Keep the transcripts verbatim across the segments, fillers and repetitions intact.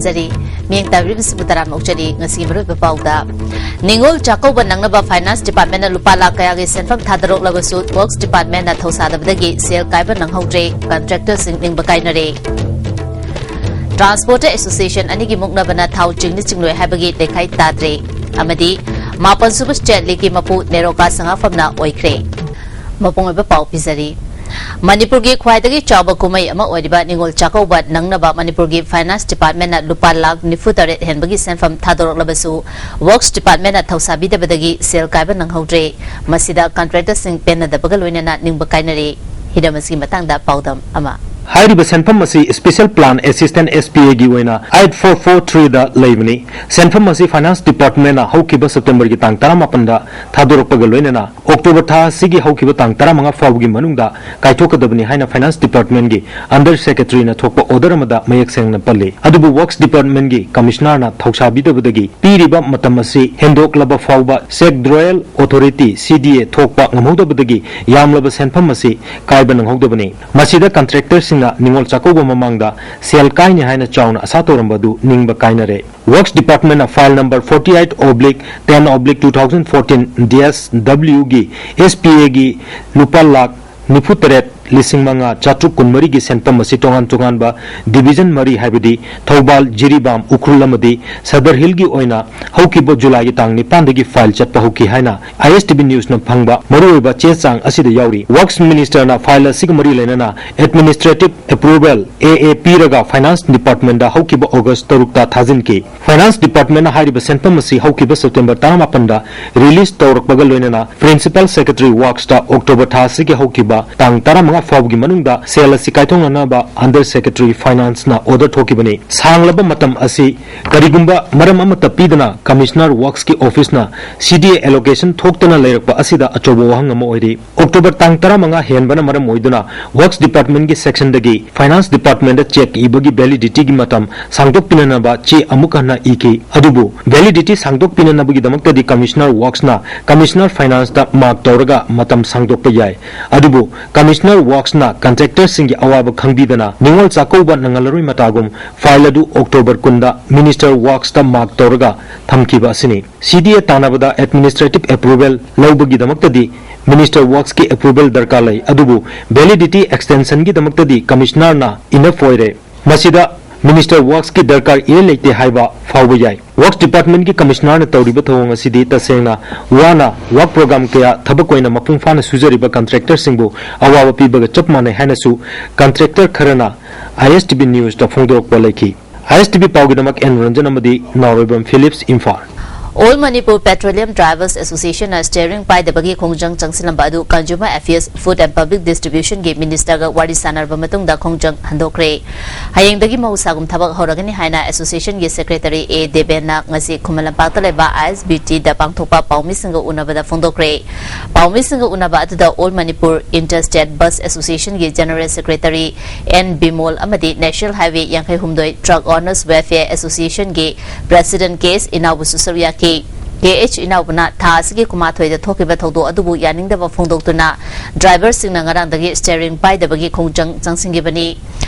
ꯖꯔꯤ꯫ ꯃꯤꯠꯌꯦꯡ ꯇꯥꯕꯤꯔꯤꯕꯁꯤꯕꯨ ꯇꯔꯥꯝꯅ ꯑꯣꯛꯆꯔꯤ꯫ ꯉꯁꯤꯒꯤ ꯃꯔꯨꯑꯣꯏꯕ ꯄꯥꯎꯗ, ꯅꯤꯉꯣꯜ ꯆꯥꯛꯀꯧꯕ ꯅꯪꯅꯕ finance department ꯂꯨꯄꯥ ꯂꯥꯈ ꯀꯌꯥꯒꯤ ꯁꯦꯟꯐꯝ ꯊꯥꯗꯔꯛꯂꯕꯁꯨ, works department ꯊꯧꯁꯥꯗꯕꯗꯒꯤ ꯁꯦꯜ ꯀꯥꯏꯕ ꯅꯪꯍꯧꯗ꯭ꯔꯦ꯫ Contractorꯁꯤꯡ ꯅꯤꯡꯕ ꯀꯥꯏꯅꯔꯦ꯫ Transporter Association ꯑꯅꯤꯒꯤ ꯃꯨꯛꯅꯕꯅ ꯊꯥꯎ ꯆꯤꯡꯅꯤ ꯆꯤꯡꯂꯣꯏ ꯍꯥꯏꯕꯒꯤ ꯂꯩꯈꯥꯏ ꯇꯥꯗ꯭ꯔꯦ꯫ ꯑꯃꯗꯤ ꯃꯥꯄꯟ ꯁꯨꯕ State Leagueꯀꯤ ꯃꯄꯨ ꯅꯦꯔꯣꯀꯥ ꯁꯉꯥꯐꯝꯅ ꯑꯣꯏꯈ꯭ꯔꯦ꯫ ꯃꯄꯨꯡ ꯑꯣꯏꯕ ꯄꯥꯎ ꯄꯤꯖꯔꯤ꯫ ꯃꯅꯤꯄꯨꯔꯒꯤ ꯈ꯭ꯋꯥꯏꯗꯒꯤ ꯆꯥꯎꯕ ꯀꯨꯝꯍꯩ ꯑꯃ ꯑꯣꯏꯔꯤꯕ ꯅꯤꯉꯣꯜ ꯆꯥꯛꯀꯧꯕ ꯅꯪꯅꯕ ꯃꯅꯤꯄꯨꯔꯒꯤ finance departmentꯅ ꯂꯨꯄꯥ ꯂꯥꯈ ꯅꯤꯐꯨ ꯇꯔꯦꯠ ꯍꯦꯟꯕꯒꯤ ꯁꯦꯟꯐꯝ ꯊꯥꯗꯣꯔꯛꯂꯕꯁꯨ, works departmentꯅ ꯊꯧꯁꯥꯕꯤꯗꯕꯗꯒꯤ ꯁꯦꯜ ꯀꯥꯏꯕ ꯅꯪꯍꯧꯗ꯭ꯔꯦ꯫ ꯃꯁꯤꯗ contractorꯁꯤꯡ ꯄꯦꯟꯅꯗꯕꯒ ꯂꯣꯏꯅꯅ ꯅꯤꯡꯕ ꯀꯥꯏꯅꯔꯦ꯫ ꯍꯤꯔꯝ ꯑꯁꯤꯒꯤ ꯃꯇꯥꯡꯗ ꯄꯥꯎꯗꯝ ꯑꯃ꯫ ꯍꯥꯏꯔꯤꯕ ꯁꯦꯟꯐꯝ ꯑꯁꯤ Special Plan Assistant S P Aꯒꯤ ꯑꯣꯏꯅ eight four four threeꯗ ꯂꯩꯕꯅꯤ꯫ ꯁꯦꯟꯐꯝ ꯑꯁꯤ finance departmentꯅ ꯍꯧꯈꯤꯕ Septemberꯒꯤ ꯇꯥꯡ ꯇꯔꯥꯃꯥꯄꯟꯗ ꯊꯥꯗꯣꯔꯛꯄꯒ ꯂꯣꯏꯅꯅ October ꯊꯥ ꯑꯁꯤꯒꯤ ꯍꯧꯈꯤꯕ ꯇꯥꯡ ꯇꯔꯥꯃꯉꯥ ꯐꯥꯎꯕꯒꯤ ꯃꯅꯨꯡꯗ ꯀꯥꯏꯊꯣꯛꯀꯗꯕꯅꯤ ꯍꯥꯏꯅ finance departmentꯒꯤ under secretaryꯅ ꯊꯣꯛꯄ order ꯑꯃꯗ ꯃꯌꯦꯛ ꯁꯦꯡꯅ ꯄꯜꯂꯤ꯫ ꯑꯗꯨꯕꯨ works departmentꯒꯤ commissionerꯅ ꯊꯧꯁꯥꯕꯤꯗꯕꯗꯒꯤ ꯄꯤꯔꯤꯕ ꯃꯇꯝ ꯑꯁꯤ ꯍꯦꯟꯗꯣꯛꯂꯕ ꯐꯥꯎꯕ Cheque Drawal Authority, C D A, ꯊꯣꯛꯄ ꯉꯝꯍꯧꯗꯕꯗꯒꯤ ꯌꯥꯝꯂꯕ ꯁꯦꯟꯐꯝ ꯑꯁꯤ ꯀꯥꯏꯕ ꯅꯪꯍꯧꯗꯕꯅꯤ꯫ ꯃꯁꯤꯗ contractorꯁꯤꯡꯅ ꯅꯤꯉꯣꯜ ꯆꯥꯛꯀꯧꯕ ꯃꯃꯥꯡꯗ ꯁꯦꯜ ꯀꯥꯏꯅꯤ ꯍꯥꯏꯅ ꯆꯥꯎꯅ ꯑꯁꯥ ꯇꯧꯔꯝꯕ ꯑꯗꯨ ꯅꯤꯡꯕ ꯀꯥꯏꯅꯔꯦ꯫ Works departmentꯅ file number forty eight oblique ten oblique two thousand fourteen dash W ꯒꯤ S P Aꯒꯤ ꯂꯨꯄꯥ ꯂꯥꯈ ꯅꯤꯐꯨ ꯇꯔꯦꯠ ꯂꯤꯁꯤꯡ ꯃꯉꯥ ꯆꯥꯇ꯭ꯔꯨꯛ ꯀꯨꯟꯃꯔꯤꯒꯤ ꯁꯦꯟꯐꯝ ꯑꯁꯤ ꯇꯣꯉꯥꯟ ꯇꯣꯉꯥꯟꯕ division ꯃꯔꯤ, ꯍꯥꯏꯕꯗꯤ ꯊꯧꯕꯥꯜ, ꯖꯤꯔꯤꯕꯥꯝ, ꯎꯈ꯭ꯔꯨꯜ ꯑꯃꯗꯤ ꯁꯗꯔ ꯍꯤꯜꯒꯤ ꯑꯣꯏꯅ ꯍꯧꯈꯤꯕ Julyꯒꯤ ꯇꯥꯡ ꯅꯤꯄꯥꯟꯗꯒꯤ file ꯆꯠꯄ ꯍꯧꯈꯤ ꯍꯥꯏꯅ I S T V newsꯅ ꯐꯪꯕ ꯃꯔꯨꯑꯣꯏꯕ ꯆꯦ ꯆꯥꯡ ꯑꯁꯤꯗ ꯌꯥꯎꯔꯤ꯫ Works ministerꯅ file ꯑꯁꯤꯒ ꯃꯔꯤ ꯂꯩꯅꯅ administrative approval, A A, ꯄꯤꯔꯒ finance departmentꯗ ꯍꯧꯈꯤꯕ August ꯇꯔꯨꯛꯇ ꯊꯥꯖꯤꯟꯈꯤ꯫ Finance departmentꯅ ꯍꯥꯏꯔꯤꯕ ꯁꯦꯟꯐꯝ ꯑꯁꯤ ꯍꯧꯈꯤꯕ September ꯇꯔꯥꯃꯥꯄꯟꯗ release ꯇꯧꯔꯛꯄꯒ ꯂꯣꯏꯅꯅ Principal Secretary Worksꯇ October ꯊꯥ ꯑꯁꯤꯒꯤ ꯍꯧꯈꯤꯕ ꯇꯥꯡ ꯇꯔꯥꯃꯉꯥ ꯐꯥꯎꯕꯒꯤ ꯃꯅꯨꯡꯗ ꯁꯦꯜ ꯑꯁꯤ ꯀꯥꯏꯊꯣꯛꯅꯅꯕ Under Secretary Financeꯅ order ꯊꯣꯛꯈꯤꯕꯅꯤ꯫ ꯁꯥꯡꯂꯕ ꯃꯇꯝ ꯑꯁꯤ ꯀꯔꯤꯒꯨꯝꯕ ꯃꯔꯝ ꯑꯃꯠꯇ ꯄꯤꯗꯅ Commissioner Worksꯀꯤ officeꯅ C D A allocation ꯊꯣꯛꯇꯅ ꯂꯩꯔꯛꯄ ꯑꯁꯤꯗ ꯑꯆꯧꯕ ꯋꯥꯍꯪ ꯑꯃ ꯑꯣꯏꯔꯤ꯫ ꯑꯣꯛꯇꯣꯕꯔ ꯇꯥꯡ ꯇꯔꯥꯃꯉꯥ ꯍꯦꯟꯕꯅ ꯃꯔꯝ ꯑꯣꯏꯗꯨꯅ Works Departmentꯀꯤ sectionꯗꯒꯤ Finance Departmentꯇ cheque ꯏꯕꯒꯤ validityꯒꯤ ꯃꯇꯝ ꯁꯥꯡꯗꯣꯛꯄꯤꯅꯅꯕ ꯆꯦ ꯑꯃꯨꯛ ꯍꯟꯅ ꯏꯈꯤ꯫ ꯑꯗꯨꯕꯨ validity ꯁꯥꯡꯗꯣꯛꯄꯤꯅꯅꯕꯒꯤꯗꯃꯛꯇꯗꯤ Commissioner Worksꯅ Commissioner Financeꯇ mark ꯇꯧꯔꯒ ꯃꯇꯝ ꯁꯥꯡꯗꯣꯛꯄ ꯌꯥꯏ꯫ ꯑꯗꯨꯕꯨ Commissioner Worksꯅ contractorꯁꯤꯡꯒꯤ ꯑꯋꯥꯕ ꯈꯪꯕꯤꯗꯅ ꯅꯤꯉꯣꯜ ꯆꯥꯛꯀꯧꯕ ꯅꯪꯍꯜꯂꯔꯣꯏ ꯃꯇꯥꯒꯨꯝ file ꯑꯗꯨ ꯑꯣꯛꯇꯣꯕꯔ ꯀꯨꯟꯗ Minister Worksꯇ mark ꯇꯧꯔꯒ ꯊꯝꯈꯤꯕ ꯑꯁꯤꯅꯤ꯫ CDA ꯇꯥꯟꯅꯕꯗ administrative approval ꯂꯧꯕꯒꯤꯗꯃꯛꯇꯗꯤ Minister Worksꯀꯤ approval ꯗꯔꯀꯥꯔ ꯂꯩ, ꯑꯗꯨꯕꯨ validity extensionꯒꯤꯗꯃꯛꯇꯗꯤ Commissionerꯅ enough ꯑꯣꯏꯔꯦ꯫ ꯃꯁꯤꯗ Minister Worksꯀꯤ ꯗꯔꯀꯥꯔ ꯏꯔꯩ ꯂꯩꯇꯦ ꯍꯥꯏꯕ ꯐꯥꯎꯕ ꯌꯥꯏ꯫ Works Departmentꯀꯤ Commissionerꯅ ꯇꯧꯔꯤꯕ ꯊꯧꯑꯣꯡ ꯑꯁꯤꯗꯤ ꯇꯁꯦꯡꯅ ꯋꯥꯅ work program ꯀꯌꯥ ꯊꯕꯛ ꯑꯣꯏꯅ ꯃꯄꯨꯡ ꯐꯥꯅ ꯁꯨꯖꯔꯤꯕ contractorꯁꯤꯡꯕꯨ ꯑꯋꯥꯕ ꯄꯤꯕꯒ ꯆꯞ ꯃꯥꯟꯅꯩ ꯍꯥꯏꯅꯁꯨ contractor ꯈꯔꯅ ISTV Newsꯇ ꯐꯣꯡꯗꯣꯔꯛꯄ ꯂꯩꯈꯤ꯫ ISTV ꯄꯥꯎꯒꯤꯗꯃꯛ ꯑꯦꯟ ꯔꯟꯖꯟ ꯑꯃꯗꯤ Naoroibam Philips, Imphal. All Manipur Petroleum Drivers Associationꯅ steering ꯄꯥꯏꯗꯕꯒꯤ ꯈꯣꯡꯖꯪ ꯆꯪꯁꯤꯜꯂꯝꯕ ꯑꯗꯨ Consumer Affairs, Food and Public Distributionꯒꯤ ministerꯒ ꯋꯥꯔꯤ ꯁꯥꯟꯅꯔꯕ ꯃꯇꯨꯡꯗ ꯈꯣꯡꯖꯪ ꯍꯟꯗꯣꯛꯈ꯭ꯔꯦ꯫ ꯍꯌꯦꯡꯗꯒꯤ ꯃꯍꯧꯁꯥꯒꯨꯝ ꯊꯕꯛ ꯍꯧꯔꯒꯅꯤ ꯍꯥꯏꯅ associationꯒꯤ secretary ꯑꯦ ꯗꯦꯕꯦꯟꯅ ꯉꯁꯤ ꯈꯨꯃꯟ ꯂꯝꯄꯥꯛꯇ ꯂꯩꯕ ISBTꯗ ꯄꯥꯡꯊꯣꯛꯄ ꯄꯥꯎꯃꯤꯁꯤꯡꯒ ꯎꯅꯕꯗ ꯐꯣꯡꯗꯣꯛꯈ꯭ꯔꯦ꯫ ꯄꯥꯎꯃꯤꯁꯤꯡꯒ ꯎꯅꯕ ꯑꯗꯨꯗ All Manipur Interstate Bus Associationꯒꯤ General Secretary ꯑꯦꯟ ꯕꯤꯃꯣꯜ ꯑꯃꯗꯤ National Highway ꯌꯥꯡꯈꯩ ꯍꯨꯝꯗꯣꯏ Truck Owners Welfare Associationꯒꯤ President ꯀꯦ ꯑꯦꯁ ꯏꯅꯥꯎꯕꯨꯁꯨ ꯁꯔꯨꯛ ꯌꯥꯈꯤ꯫ ꯀꯦ ꯑꯦꯁ ꯏꯅꯥꯎꯕꯅ ꯊꯥ ꯑꯁꯤꯒꯤ ꯀꯨꯟꯃꯥꯊꯣꯏꯗ ꯊꯣꯛꯈꯤꯕ ꯊꯧꯗꯣꯛ ꯑꯗꯨꯕꯨ ꯌꯥꯅꯤꯡꯗꯕ ꯐꯣꯡꯗꯣꯛꯇꯨꯅ driverꯁꯤꯡꯅ ꯉꯔꯥꯡꯗꯒꯤ steering ꯄꯥꯏꯗꯕꯒꯤ ꯈꯣꯡꯖꯪ ꯆꯪꯁꯤꯟꯈꯤꯕꯅꯤ꯫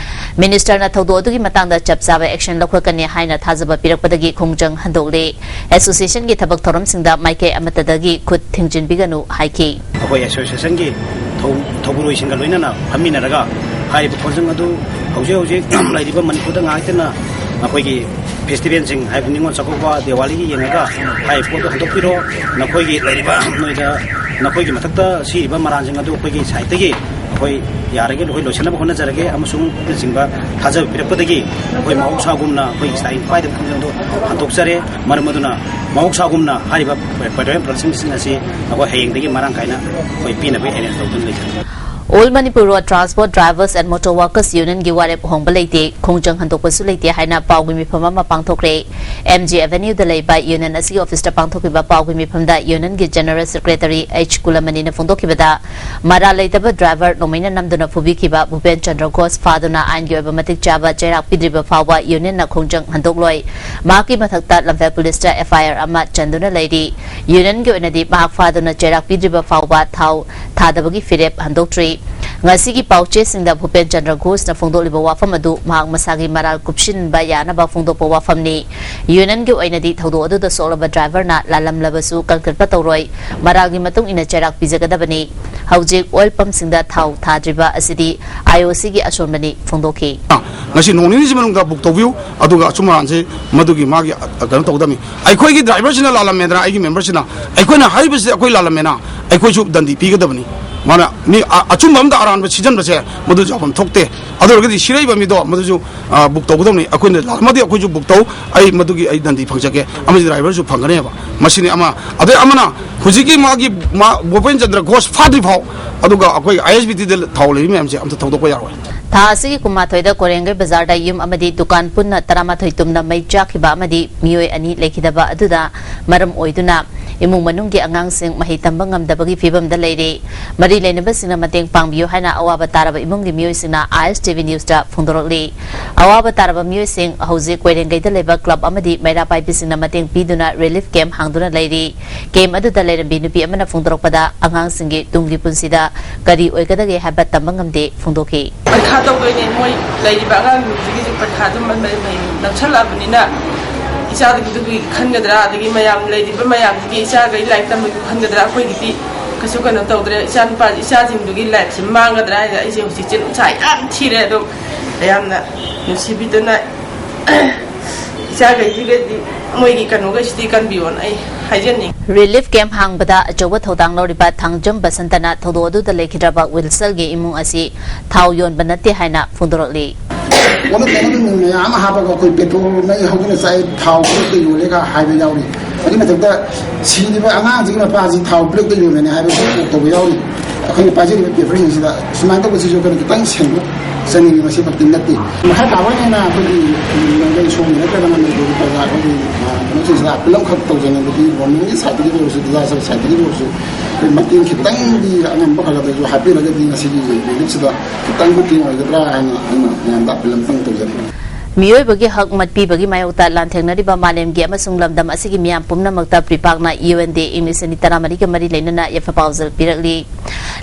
ministerꯅ ꯊꯧꯗꯣꯛ ꯑꯗꯨꯒꯤ ꯃꯇꯥꯡꯗ ꯆꯞ ꯆꯥꯕ action ꯂꯧꯈꯠꯀꯅꯤ ꯍꯥꯏꯅ ꯊꯥꯖꯕ ꯄꯤꯔꯛꯄꯗꯒꯤ ꯈꯣꯡꯖꯪ ꯍꯟꯗꯣꯛꯂꯦ꯫ Associationꯒꯤ ꯊꯕꯛ ꯊꯧꯔꯝꯁꯤꯡꯗ ꯃꯥꯏꯀꯩ ꯑꯃꯠꯇꯗꯒꯤ ꯈꯨꯠ ꯊꯤꯡꯖꯤꯟꯕꯤꯒꯅꯨ ꯍꯥꯏꯈꯤ꯫ ꯑꯩꯈꯣꯏ associationꯒꯤ ꯊꯧ-, ꯊꯧꯕꯨꯔꯨꯁꯤꯡꯒ ꯂꯣꯏꯅꯅ ꯐꯝꯃꯤꯟꯅꯔꯒ ꯍꯥꯏꯔꯤꯕ ꯈꯣꯡꯖꯪ ꯑꯗꯨ ꯍꯧꯖꯤꯛ ꯍꯧꯖꯤꯛ ꯂꯩꯔꯤꯕ ꯃꯅꯤꯄꯨꯔꯗ ꯉꯥꯏꯍꯥꯛꯇꯅ ꯑꯩꯈꯣꯏꯒꯤ festivalꯁꯤꯡ, ꯍꯥꯏꯕꯗꯤ ꯅꯤꯉꯣꯜ ꯆꯥꯛꯀꯧꯕ, ꯗꯤꯋꯥꯂꯤꯒꯤ ꯌꯦꯡꯉꯒ ꯍꯥꯏꯔꯤꯕ ꯄꯣꯠꯇꯨ ꯍꯟꯗꯣꯛꯄꯤꯔꯣ꯫ ꯅꯈꯣꯏꯒꯤ ꯂꯩꯔꯤꯕ ꯅꯣꯏꯗ, ꯅꯈꯣꯏꯒꯤ ꯃꯊꯛꯇ ꯁꯤꯔꯤꯕ ꯃꯔꯥꯜꯁꯤꯡ ꯑꯗꯨ ꯑꯩꯈꯣꯏꯒꯤ sideꯇꯒꯤ ꯑꯩꯈꯣꯏ ꯌꯥꯔꯒꯦ ꯑꯩꯈꯣꯏ ꯂꯣꯏꯁꯤꯟꯅꯕ ꯍꯣꯠꯅꯖꯔꯒꯦ ꯑꯃꯁꯨꯡ ꯅꯆꯤꯡꯕ ꯊꯥꯖꯕ ꯄꯤꯔꯛꯄꯗꯒꯤ ꯑꯩꯈꯣꯏ ꯃꯍꯧꯁꯥꯒꯨꯝꯅ ꯑꯩꯈꯣꯏ steering ꯄꯥꯏꯗꯕ ꯈꯣꯡꯖꯪꯗꯨ ꯍꯟꯗꯣꯛꯆꯔꯦ꯫ ꯃꯔꯝ ꯑꯗꯨꯅ ꯃꯍꯧꯁꯥꯒꯨꯝꯅ ꯍꯥꯏꯔꯤꯕ petroleum productꯁꯤꯡ ꯑꯁꯤ ꯑꯩꯈꯣꯏ ꯍꯌꯦꯡꯗꯒꯤ ꯃꯔꯥꯡ ꯀꯥꯏꯅ ꯑꯩꯈꯣꯏ ꯄꯤꯅꯕꯒꯤ arrange ꯇꯧꯗꯨꯅ ꯂꯩꯖꯔꯤ꯫ All Manipur Road Transport Drivers and Motor Workers Unionꯒꯤ ꯋꯥꯔꯦꯞ ꯍꯣꯡꯕ ꯂꯩꯇꯦ, ꯈꯣꯡꯖꯪ ꯍꯟꯗꯣꯛꯄꯁꯨ ꯂꯩꯇꯦ ꯍꯥꯏꯅ ꯄꯥꯎꯒꯤ ꯃꯤꯐꯝ ꯑꯃ ꯄꯥꯡꯊꯣꯛꯈ꯭ꯔꯦ꯫ M G Avenueꯗ ꯂꯩꯕ ꯌꯨꯅꯤꯌꯟ ꯑꯁꯤꯒꯤ ꯑꯣꯐꯤꯁꯇ ꯄꯥꯡꯊꯣꯛꯈꯤꯕ ꯄꯥꯎꯒꯤ ꯃꯤꯐꯝꯗ ꯌꯨꯅꯤꯌꯟꯒꯤ ꯖꯦꯅꯔꯦꯜ ꯁꯦꯀ꯭ꯔꯦꯇꯔꯤ H ꯀꯨꯂꯃꯅꯤꯅ ꯐꯣꯡꯗꯣꯛꯈꯤꯕꯗ, ꯃꯔꯥꯜ ꯂꯩꯇꯕ ꯗ꯭ꯔꯥꯏꯚꯔ ꯅꯣꯡꯃꯩꯅ ꯅꯝꯗꯨꯅ ꯐꯨꯕꯤꯈꯤꯕ ꯚꯨꯄꯦꯟ ꯆꯟꯗ꯭ꯔ ꯘꯣꯁ ꯐꯥꯗꯨꯅ ꯑꯥꯏꯟꯒꯤ ꯑꯣꯏꯕ ꯃꯇꯤꯛ ꯆꯥꯕ ꯆꯩꯔꯥꯛ ꯄꯤꯗ꯭ꯔꯤꯕ ꯐꯥꯎꯕ ꯌꯨꯅꯤꯌꯟꯅ ꯈꯣꯡꯖꯪ ꯍꯟꯗꯣꯛꯂꯣꯏ꯫ ꯃꯍꯥꯛꯀꯤ ꯃꯊꯛꯇ ꯂꯝꯐꯦꯜ ꯄꯨꯂꯤꯁꯇ F I R ꯑꯃ ꯆꯟꯗꯨꯅ ꯂꯩꯔꯤ꯫ ꯌꯨꯅꯤꯌꯟꯒꯤ ꯑꯣꯏꯅꯗꯤ ꯃꯍꯥꯛ ꯐꯥꯗꯨꯅ ꯆꯩꯔꯥꯛ ꯄꯤꯗ꯭ꯔꯤꯕ ꯐꯥꯎꯕ ꯊꯥꯎ ꯊꯥꯗꯕꯒꯤ ꯐꯤꯔꯦꯞ ꯍꯟꯗꯣꯛꯇ꯭ꯔꯤ꯫ ꯉꯁꯤꯒꯤ ꯄꯥꯎꯆꯦꯁꯤꯡꯗ ꯚꯨꯄꯦꯟ ꯆꯟꯗ꯭ꯔ ꯘꯣꯁꯅ ꯐꯣꯡꯗꯣꯛꯂꯤꯕ ꯋꯥꯐꯝ ꯑꯗꯨ ꯃꯍꯥꯛ ꯃꯁꯥꯒꯤ ꯃꯔꯥꯜ ꯀꯨꯞꯁꯤꯟꯕ ꯌꯥꯅꯕ ꯐꯣꯡꯗꯣꯛꯄ ꯋꯥꯐꯝꯅꯤ꯫ ꯌꯨꯅꯤꯌꯟꯒꯤ ꯑꯣꯏꯅꯗꯤ ꯊꯧꯗꯣꯛ ꯑꯗꯨꯗ ꯁꯣꯛꯂꯕ ꯗ꯭ꯔꯥꯏꯚꯔꯅ ꯂꯥꯜꯂꯝꯂꯕꯁꯨ ꯀꯟꯈꯠꯄ ꯇꯧꯔꯣꯏ꯫ ꯃꯔꯥꯜꯒꯤ ꯃꯇꯨꯡ ꯏꯟꯅ ꯆꯩꯔꯥꯛ ꯄꯤꯖꯒꯗꯕꯅꯤ꯫ ꯍꯧꯖꯤꯛ ꯑꯣꯏꯜ ꯄꯝꯁꯤꯡꯗ ꯊꯥꯎ ꯊꯥꯗ꯭ꯔꯤꯕ ꯑꯁꯤꯗꯤ I O Cꯒꯤ ꯑꯁꯣꯟꯕꯅꯤ ꯐꯣꯡꯗꯣꯛꯈꯤ꯫ ꯉꯁꯤ ꯅꯣꯡ ꯅꯤꯅꯤꯁꯤ ꯃꯅꯨꯡꯗ ꯕꯨꯛ ꯇꯧꯕꯤꯌꯨ, ꯑꯗꯨꯒ ꯑꯆꯨꯝ ꯑꯔꯥꯟꯁꯦ ꯃꯗꯨꯒꯤ ꯃꯥꯒꯤ, ꯑ, ꯀꯩꯅꯣ ꯇꯧꯒꯗꯕꯅꯤ꯫ ꯑꯩꯈꯣꯏꯒꯤ ꯗ꯭ꯔꯥꯏꯚꯔꯁꯤꯅ ꯂꯥꯜꯂꯝꯃꯦꯗꯅ, ꯑꯩꯒꯤ ꯃꯦꯝꯕꯔꯁꯤꯅ, ꯑꯩꯈꯣꯏꯅ ꯍꯥꯏꯔꯤꯕꯁꯤ ꯑꯩꯈꯣꯏ ꯂꯥꯜꯂꯝꯃꯦꯅ, ꯑꯩꯈꯣꯏꯁꯨ ꯗꯟꯗꯤ ꯄꯤꯒꯗꯕꯅꯤ꯫ ꯃꯥꯅ ꯃꯤ ꯑ-, ꯑꯆꯨꯝꯕ ꯑꯝꯗ ꯑꯔꯥꯟꯕ ꯁꯤꯖꯤꯟꯕꯁꯦ ꯃꯗꯨ ꯌꯥꯐꯝ ꯊꯣꯛꯇꯦ꯫ ꯑꯗꯨ ꯑꯣꯏꯔꯒꯗꯤ ꯁꯤꯔꯛꯏꯕ ꯃꯤꯗꯣ ꯃꯗꯨꯁꯨ, ꯑ, ꯕꯨꯛ ꯇꯧꯒꯗꯕꯅꯤ꯫ ꯑꯩꯈꯣꯏꯅ ꯂꯥꯜꯂꯝꯃꯗꯤ ꯑꯩꯈꯣꯏꯁꯨ ꯕꯨꯛ ꯇꯧ, ꯑꯩ ꯃꯗꯨꯒꯤ ꯑꯩ ꯗꯟꯗꯤ ꯐꯪꯖꯒꯦ, ꯑꯃꯗꯤ ꯗ꯭ꯔꯥꯏꯚꯔꯁꯨ ꯐꯪꯒꯅꯦꯕ꯫ ꯃꯁꯤꯅꯤ ꯑꯃ꯫ ꯑꯗꯩ ꯑꯃꯅ ꯍꯧꯖꯤꯛꯀꯤ ꯃꯥꯒꯤ ꯃꯥ ꯚꯨꯄꯦꯟ ꯆꯟꯗ꯭ꯔ ꯘꯣꯁ ꯐꯥꯗ꯭ꯔꯤ ꯐꯥꯎ, ꯑꯗꯨꯒ ꯑꯩꯈꯣꯏ I S B Tꯗ ꯊꯥꯎ ꯂꯩꯔꯤ ꯃꯌꯥꯝꯁꯦ ꯑꯝꯇ ꯊꯧꯗꯣꯛꯄ ꯌꯥꯔꯣꯏ꯫ ꯊꯥ ꯑꯁꯤꯒꯤ ꯀꯨꯟꯃꯥꯊꯣꯏꯗ ꯀꯣꯔꯦꯡꯒꯩ ꯕꯖꯥꯔꯗ ꯌꯨꯝ ꯑꯃꯗꯤ ꯗꯨꯀꯥꯟ ꯄꯨꯟꯅ ꯇꯔꯥꯃꯥꯊꯣꯏ ꯇꯨꯝꯅ ꯃꯩ ꯆꯥꯛꯈꯤꯕ ꯑꯃꯗꯤ ꯃꯤꯑꯣꯏ ꯑꯅꯤ ꯂꯩꯈꯤꯗꯕ ꯑꯗꯨꯗ ꯃꯔꯝ ꯑꯣꯏꯗꯨꯅ ꯏꯃꯨꯡ ꯃꯅꯨꯡꯒꯤ ꯑꯉꯥꯡꯁꯤꯡ ꯃꯍꯩ ꯇꯝꯕ ꯉꯝꯗꯕꯒꯤ ꯐꯤꯕꯝꯗ ꯂꯩꯔꯤ꯫ ꯃꯔꯤ ꯂꯩꯅꯕꯁꯤꯡꯅ ꯃꯇꯦꯡ ꯄꯥꯡꯕꯤꯌꯨ ꯍꯥꯏꯅ ꯑꯋꯥꯕ ꯇꯥꯔꯕ ꯏꯃꯨꯡꯒꯤ ꯃꯤꯑꯣꯏꯁꯤꯡꯅ I S T V Newsꯇ ꯐꯣꯡꯗꯣꯔꯛꯂꯤ꯫ ꯑꯋꯥꯕ ꯇꯥꯔꯕ ꯃꯤꯑꯣꯏꯁꯤꯡ ꯍꯧꯖꯤꯛ ꯀꯣꯏꯔꯦꯡꯒꯩꯗ ꯂꯩꯕ ꯀ꯭ꯂꯕ ꯑꯃꯗꯤ ꯃꯩꯔꯥ ꯄꯥꯏꯕꯤꯁꯤꯡꯅ ꯃꯇꯦꯡ ꯄꯤꯗꯨꯅ ꯔꯤꯂꯤꯐ ꯀꯦꯝꯞ ꯍꯥꯡꯗꯨꯅ ꯂꯩꯔꯤ꯫ ꯀꯦꯝꯞ ꯑꯗꯨꯗ ꯂꯩꯔꯝꯕꯤ ꯅꯨꯄꯤ ꯑꯃꯅ ꯐꯣꯡꯗꯣꯔꯛꯄꯗ, ꯑꯉꯥꯡꯁꯤꯡꯒꯤ ꯇꯨꯡꯒꯤ ꯄꯨꯟꯁꯤꯗ ꯀꯔꯤ ꯑꯣꯏꯒꯗꯒꯦ ꯍꯥꯏꯕ ꯇꯝꯕ ꯉꯝꯗꯦ ꯐꯣꯡꯗꯣꯛꯈꯤ꯫ ꯄꯔꯤꯈꯥ ꯇꯧꯗꯣꯏꯅꯦ꯫ ꯃꯣꯏ ꯂꯩꯔꯤꯕ ꯑꯉꯥꯡꯁꯤꯡꯁꯤꯒꯤꯁꯨ ꯄꯔꯤꯈꯥꯗꯨ ꯃ-, ꯃ-, ꯃ-, ꯅꯛꯁꯜꯂꯛꯑꯕꯅꯤꯅ ꯏꯆꯥꯗꯨꯒꯤ ꯈꯟꯒꯗ꯭ꯔꯥ, ꯑꯗꯒꯤ ꯃꯌꯥꯝ ꯂꯩꯔꯤꯕ ꯃꯌꯥꯝꯁꯤꯒꯤ ꯏꯆꯥꯈꯩ ꯂꯥꯏꯔꯤꯛ ꯇꯝꯕꯒꯤ ꯈꯟꯒꯗ꯭ꯔꯥ, ꯑꯩꯈꯣꯏꯒꯤꯗꯤ ꯀꯩꯁꯨ ꯀꯩꯅꯣ ꯇꯧꯗ꯭ꯔꯦ꯫ ꯏꯆꯥ ꯅꯨꯄꯥ, ꯏꯆꯥꯁꯤꯡꯗꯨꯒꯤ ꯂꯥꯏꯐꯁꯦ ꯃꯥꯡꯒꯗ꯭ꯔꯥ ꯍꯥꯏꯅ ꯑꯩꯁꯦ ꯍꯧꯖꯤꯛꯁꯦ ꯅꯨꯡꯁꯥ ꯌꯥꯝ ꯊꯤꯔꯦ꯫ ꯑꯗꯣ ꯌꯥꯝꯅ ꯅꯨꯡꯁꯤꯕꯤꯗꯅ ꯏꯆꯥꯈꯩꯁꯤꯒꯗꯤ ꯃꯣꯏꯒꯤ ꯀꯩꯅꯣꯈꯩꯁꯤꯗꯤ ꯀꯟꯕꯤꯌꯣꯅ ꯑꯩ ꯍꯥꯏꯖꯅꯤꯡꯉꯤ꯫ ꯔꯤꯂꯤꯐ ꯀꯦꯝꯞ ꯍꯥꯡꯕꯗ ꯑꯆꯧꯕ ꯊꯧꯗꯥꯡ ꯂꯧꯔꯤꯕ ꯊꯥꯡꯖꯝ ꯕꯁꯟꯇꯅ ꯊꯧꯗꯣꯛ ꯑꯗꯨꯗ ꯂꯩꯈꯤꯗ꯭ꯔꯕ ꯋꯤꯜꯁꯜꯒꯤ ꯏꯃꯨꯡ ꯑꯁꯤ ꯊꯥꯎ ꯌꯣꯟꯕ ꯅꯠꯇꯦ ꯍꯥꯏꯅ ꯐꯣꯡꯗꯣꯔꯛꯂꯤ꯫ ꯑꯣꯟꯅ ꯇꯩꯅꯕ ꯃꯤ ꯃꯌꯥꯝ ꯑꯃ ꯍꯥꯞꯄꯒ ꯑꯩꯈꯣꯏ ꯄꯦꯇ꯭ꯔꯣꯜ ꯃꯩ ꯍꯧꯗꯨꯅ ꯆꯥꯏ, ꯊꯥꯎ ꯕ꯭ꯂꯦꯛꯇ ꯌꯣꯜꯂꯦꯒ ꯍꯥꯏꯕ ꯌꯥꯎꯔꯤ꯫ ꯑꯗꯨꯒꯤ ꯃꯊꯛꯇ ꯁꯤꯔꯤꯕ ꯑꯉꯥꯡꯁꯤꯒꯤ ꯃꯄꯥꯁꯤ ꯊꯥꯎ ꯕ꯭ꯂꯦꯛꯇ ꯌꯣꯜꯂꯦꯅ ꯍꯥꯏꯕ ꯇꯧꯕ ꯌꯥꯎꯔꯤ꯫ ꯑꯩꯈꯣꯏꯅ ꯄꯥꯏꯖꯔꯤꯕ ꯄꯦꯄꯔꯁꯤꯡꯁꯤꯗ ꯁꯨꯃꯥꯏꯅ ꯇꯧꯕꯁꯤꯁꯨ ꯑꯩꯈꯣꯏꯅ ꯈꯤꯇꯪ ꯁꯦꯡꯗꯣꯛ ꯆꯅꯤꯡꯉꯤ꯫ ꯃꯁꯤ ꯐꯛꯇꯤ ꯅꯠꯇꯦ꯫ ꯃꯈꯥ ꯇꯥꯕ ꯑꯣꯏꯅ ꯑꯩꯈꯣꯏꯒꯤ ꯂꯣꯡꯗꯩ ꯁꯣꯝꯒꯤ ꯅꯠꯇ꯭ꯔꯒꯅ ꯃꯅꯤꯄꯨꯔꯒꯤ ꯄ꯭ꯔꯖꯥ ꯑꯩꯈꯣꯏꯒꯤ, ꯑ, ꯀꯩꯅꯣꯁꯤꯡꯁꯤꯗ ꯑꯄꯤꯜ ꯑꯃꯈꯛ ꯇꯧꯖꯅꯤꯡꯕꯗꯤ, ꯒꯣꯔꯃꯦꯟꯒꯤ ꯁꯥꯏꯠꯇꯒꯤ ꯑꯣꯏꯔꯁꯨ, ꯗꯤꯖꯥꯁꯇꯔ ꯁꯥꯏꯠꯇꯒꯤ ꯑꯣꯏꯔꯁꯨ, ꯑꯩꯈꯣꯏ ꯃꯇꯦꯡ ꯈꯤꯇꯪꯗꯤ ꯑꯉꯝꯕ ꯈꯔꯗꯁꯨ ꯍꯥꯞꯄꯤꯔꯒꯗꯤ ꯉꯁꯤꯒꯤ ꯔꯤꯂꯤꯐꯁꯤꯗ ꯈꯤꯇꯪ ꯃꯇꯦꯡ ꯑꯣꯏꯒꯗ꯭ꯔꯥ ꯍꯥꯏꯅ ꯑꯩꯅ ꯃꯌꯥꯝꯗ ꯑꯄꯤꯜ ꯑꯃꯇꯪ ꯇꯧꯖꯅꯤꯡꯉꯤ꯫ ꯃꯤꯑꯣꯏꯕꯒꯤ ꯍꯛ ꯃꯠꯄꯤꯕꯒꯤ ꯃꯥꯌꯣꯛꯇ ꯂꯥꯟꯊꯦꯡꯅꯔꯤꯕ ꯃꯥꯂꯦꯝꯒꯤ ꯑꯃꯁꯨꯡ ꯂꯝꯗꯝ ꯑꯁꯤꯒꯤ ꯃꯤꯌꯥꯝ ꯄꯨꯝꯅꯃꯛꯇ ꯄ꯭ꯔꯤꯄꯥꯛꯅ ꯌꯨ ꯑꯦꯟ ꯗꯦ ꯏꯪ ꯂꯤꯁꯤꯡ ꯑꯅꯤ ꯇꯔꯥꯃꯔꯤꯒ ꯃꯔꯤ ꯂꯩꯅꯅ ꯌꯥꯏꯐ ꯄꯥꯎꯖꯦꯜ ꯄꯤꯔꯛꯂꯤ꯫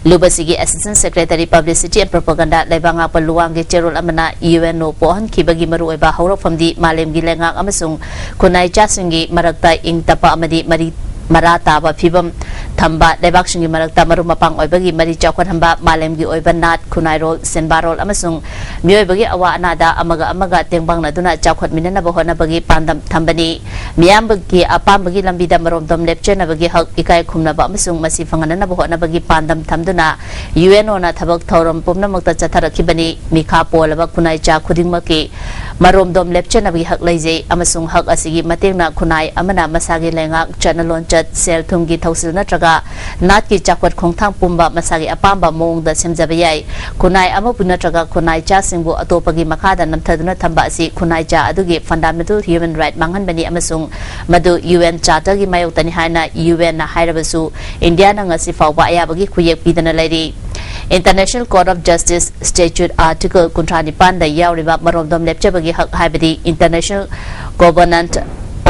ꯂꯨꯞ ꯑꯁꯤꯒꯤ Assistant Secretary Publicity and Propaganda ꯂꯩꯕꯥꯛ ꯉꯥꯛꯄ ꯂꯨꯋꯥꯡꯒꯤ ꯆꯦꯔꯣꯜ ꯑꯃꯅ ꯌꯨ ꯑꯦꯟ ꯑꯣ ꯄꯣꯛꯍꯟꯈꯤꯕꯒꯤ ꯃꯔꯨꯑꯣꯏꯕ ꯍꯧꯔꯛꯐꯝꯗꯤ ꯃꯥꯂꯦꯝꯒꯤ ꯂꯩꯉꯥꯛ ꯑꯃꯁꯨꯡ ꯈꯨꯟꯅꯥꯏ ꯆꯥꯁꯤꯡꯒꯤ ꯃꯔꯛꯇ ꯏꯪ ꯇꯞꯄ ꯑꯃꯗꯤ ꯃꯔꯤ ꯃꯔꯥ ꯇꯥꯕ ꯐꯤꯕꯝ ꯊꯝꯕ, ꯂꯩꯕꯥꯛꯁꯤꯡꯒꯤ ꯃꯔꯛꯇ ꯃꯔꯨꯞ ꯃꯄꯥꯡ ꯑꯣꯏꯕꯒꯤ ꯃꯔꯤ ꯆꯥꯎꯈꯠꯍꯟꯕ, ꯃꯥꯂꯦꯝꯒꯤ ꯑꯣꯏꯕ ꯅꯥꯠ, ꯈꯨꯟꯅꯥꯏꯔꯣꯜ, ꯁꯦꯟꯕꯥꯔꯣꯜ ꯑꯃꯁꯨꯡ ꯃꯤꯑꯣꯏꯕꯒꯤ ꯑꯋꯥ ꯑꯅꯥꯗ ꯑꯃꯒ ꯑꯃꯒ ꯇꯦꯡꯕꯥꯡꯅꯗꯨꯅ ꯆꯥꯎꯈꯠꯃꯤꯟꯅꯅꯕ ꯍꯣꯠꯅꯕꯒꯤ ꯄꯥꯟꯗꯝ ꯊꯝꯕꯅꯤ꯫ ꯃꯤꯌꯥꯝꯒꯤ ꯑꯄꯥꯝꯕꯒꯤ ꯂꯝꯕꯤꯗ ꯃꯔꯣꯝꯗꯣꯝ ꯂꯦꯞꯆꯅꯕꯒꯤ ꯍꯛ ꯏꯀꯥꯏ ꯈꯨꯝꯅꯕ ꯑꯃꯁꯨꯡ ꯃꯁꯤ ꯐꯪꯍꯟꯅꯅꯕ ꯍꯣꯠꯅꯕꯒꯤ ꯄꯥꯟꯗꯝ ꯊꯝꯗꯨꯅ ꯌꯨ ꯑꯦꯟ ꯑꯣꯅ ꯊꯕꯛ ꯊꯧꯔꯝ ꯄꯨꯝꯅꯃꯛꯇ ꯆꯠꯊꯔꯛꯈꯤꯕꯅꯤ꯫ ꯃꯤꯈꯥ ꯄꯣꯜꯂꯕ ꯈꯨꯟꯅꯥꯏ ꯆꯥ ꯈꯨꯗꯤꯡꯃꯛꯀꯤ ꯃꯔꯣꯝꯗꯣꯝ ꯂꯦꯞꯆꯅꯕꯒꯤ ꯍꯛ ꯂꯩꯖꯩ ꯑꯃꯁꯨꯡ ꯍꯛ ꯑꯁꯤꯒꯤ ꯃꯇꯦꯡꯅ ꯈꯨꯟꯅꯥꯏ ꯑꯃꯅ ꯃꯁꯥꯒꯤ ꯂꯩꯉꯥꯛ, ꯆꯠꯅ ꯂꯣꯟꯆꯠ, ꯁꯦꯜ ꯊꯨꯝꯒꯤ ꯊꯧꯁꯤꯜ ꯅꯠꯇ꯭ꯔꯒ ꯅꯥꯠꯀꯤ ꯆꯥꯎꯈꯠ ꯈꯣꯡꯊꯥꯡ ꯄꯨꯝꯕ ꯃꯁꯥꯒꯤ ꯑꯄꯥꯝꯕ ꯃꯑꯣꯡꯗ ꯁꯦꯝꯖꯕ ꯌꯥꯏ꯫ ꯈꯨꯟꯅꯥꯏ ꯑꯃꯕꯨ ꯅꯠꯇ꯭ꯔꯒ ꯈꯨꯟꯅꯥꯏ ꯆꯥꯁꯤꯡꯕꯨ ꯑꯇꯣꯞꯄꯒꯤ ꯃꯈꯥꯗ ꯅꯝꯊꯗꯨꯅ ꯊꯝꯕ ꯑꯁꯤ ꯈꯨꯟꯅꯥꯏ ꯆꯥ ꯑꯗꯨꯒꯤ fundamental human right ꯃꯥꯡꯍꯟꯕꯅꯤ ꯑꯃꯁꯨꯡ ꯃꯗꯨ ꯌꯨ ꯑꯦꯟ ꯆꯥꯔꯇꯔꯒꯤ ꯃꯥꯌꯣꯛꯇꯅꯤ ꯍꯥꯏꯅ ꯌꯨ ꯑꯦꯟꯅ ꯍꯥꯏꯔꯕꯁꯨ, ꯏꯟꯗꯤꯌꯥꯅ ꯉꯁꯤ ꯐꯥꯎꯕ ꯑꯌꯥꯕꯒꯤ ꯈꯨꯌꯦꯛ ꯄꯤꯗꯅ ꯂꯩꯔꯤ꯫ International Court of Justice Statute Article ꯀꯨꯟꯊ꯭ꯔꯥ ꯅꯤꯄꯥꯟꯗ ꯌꯥꯎꯔꯤꯕ ꯃꯔꯣꯝꯗꯣꯝ ꯂꯦꯞꯆꯕꯒꯤ ꯍꯛ ꯍꯥꯏꯕꯗꯤ International Covenant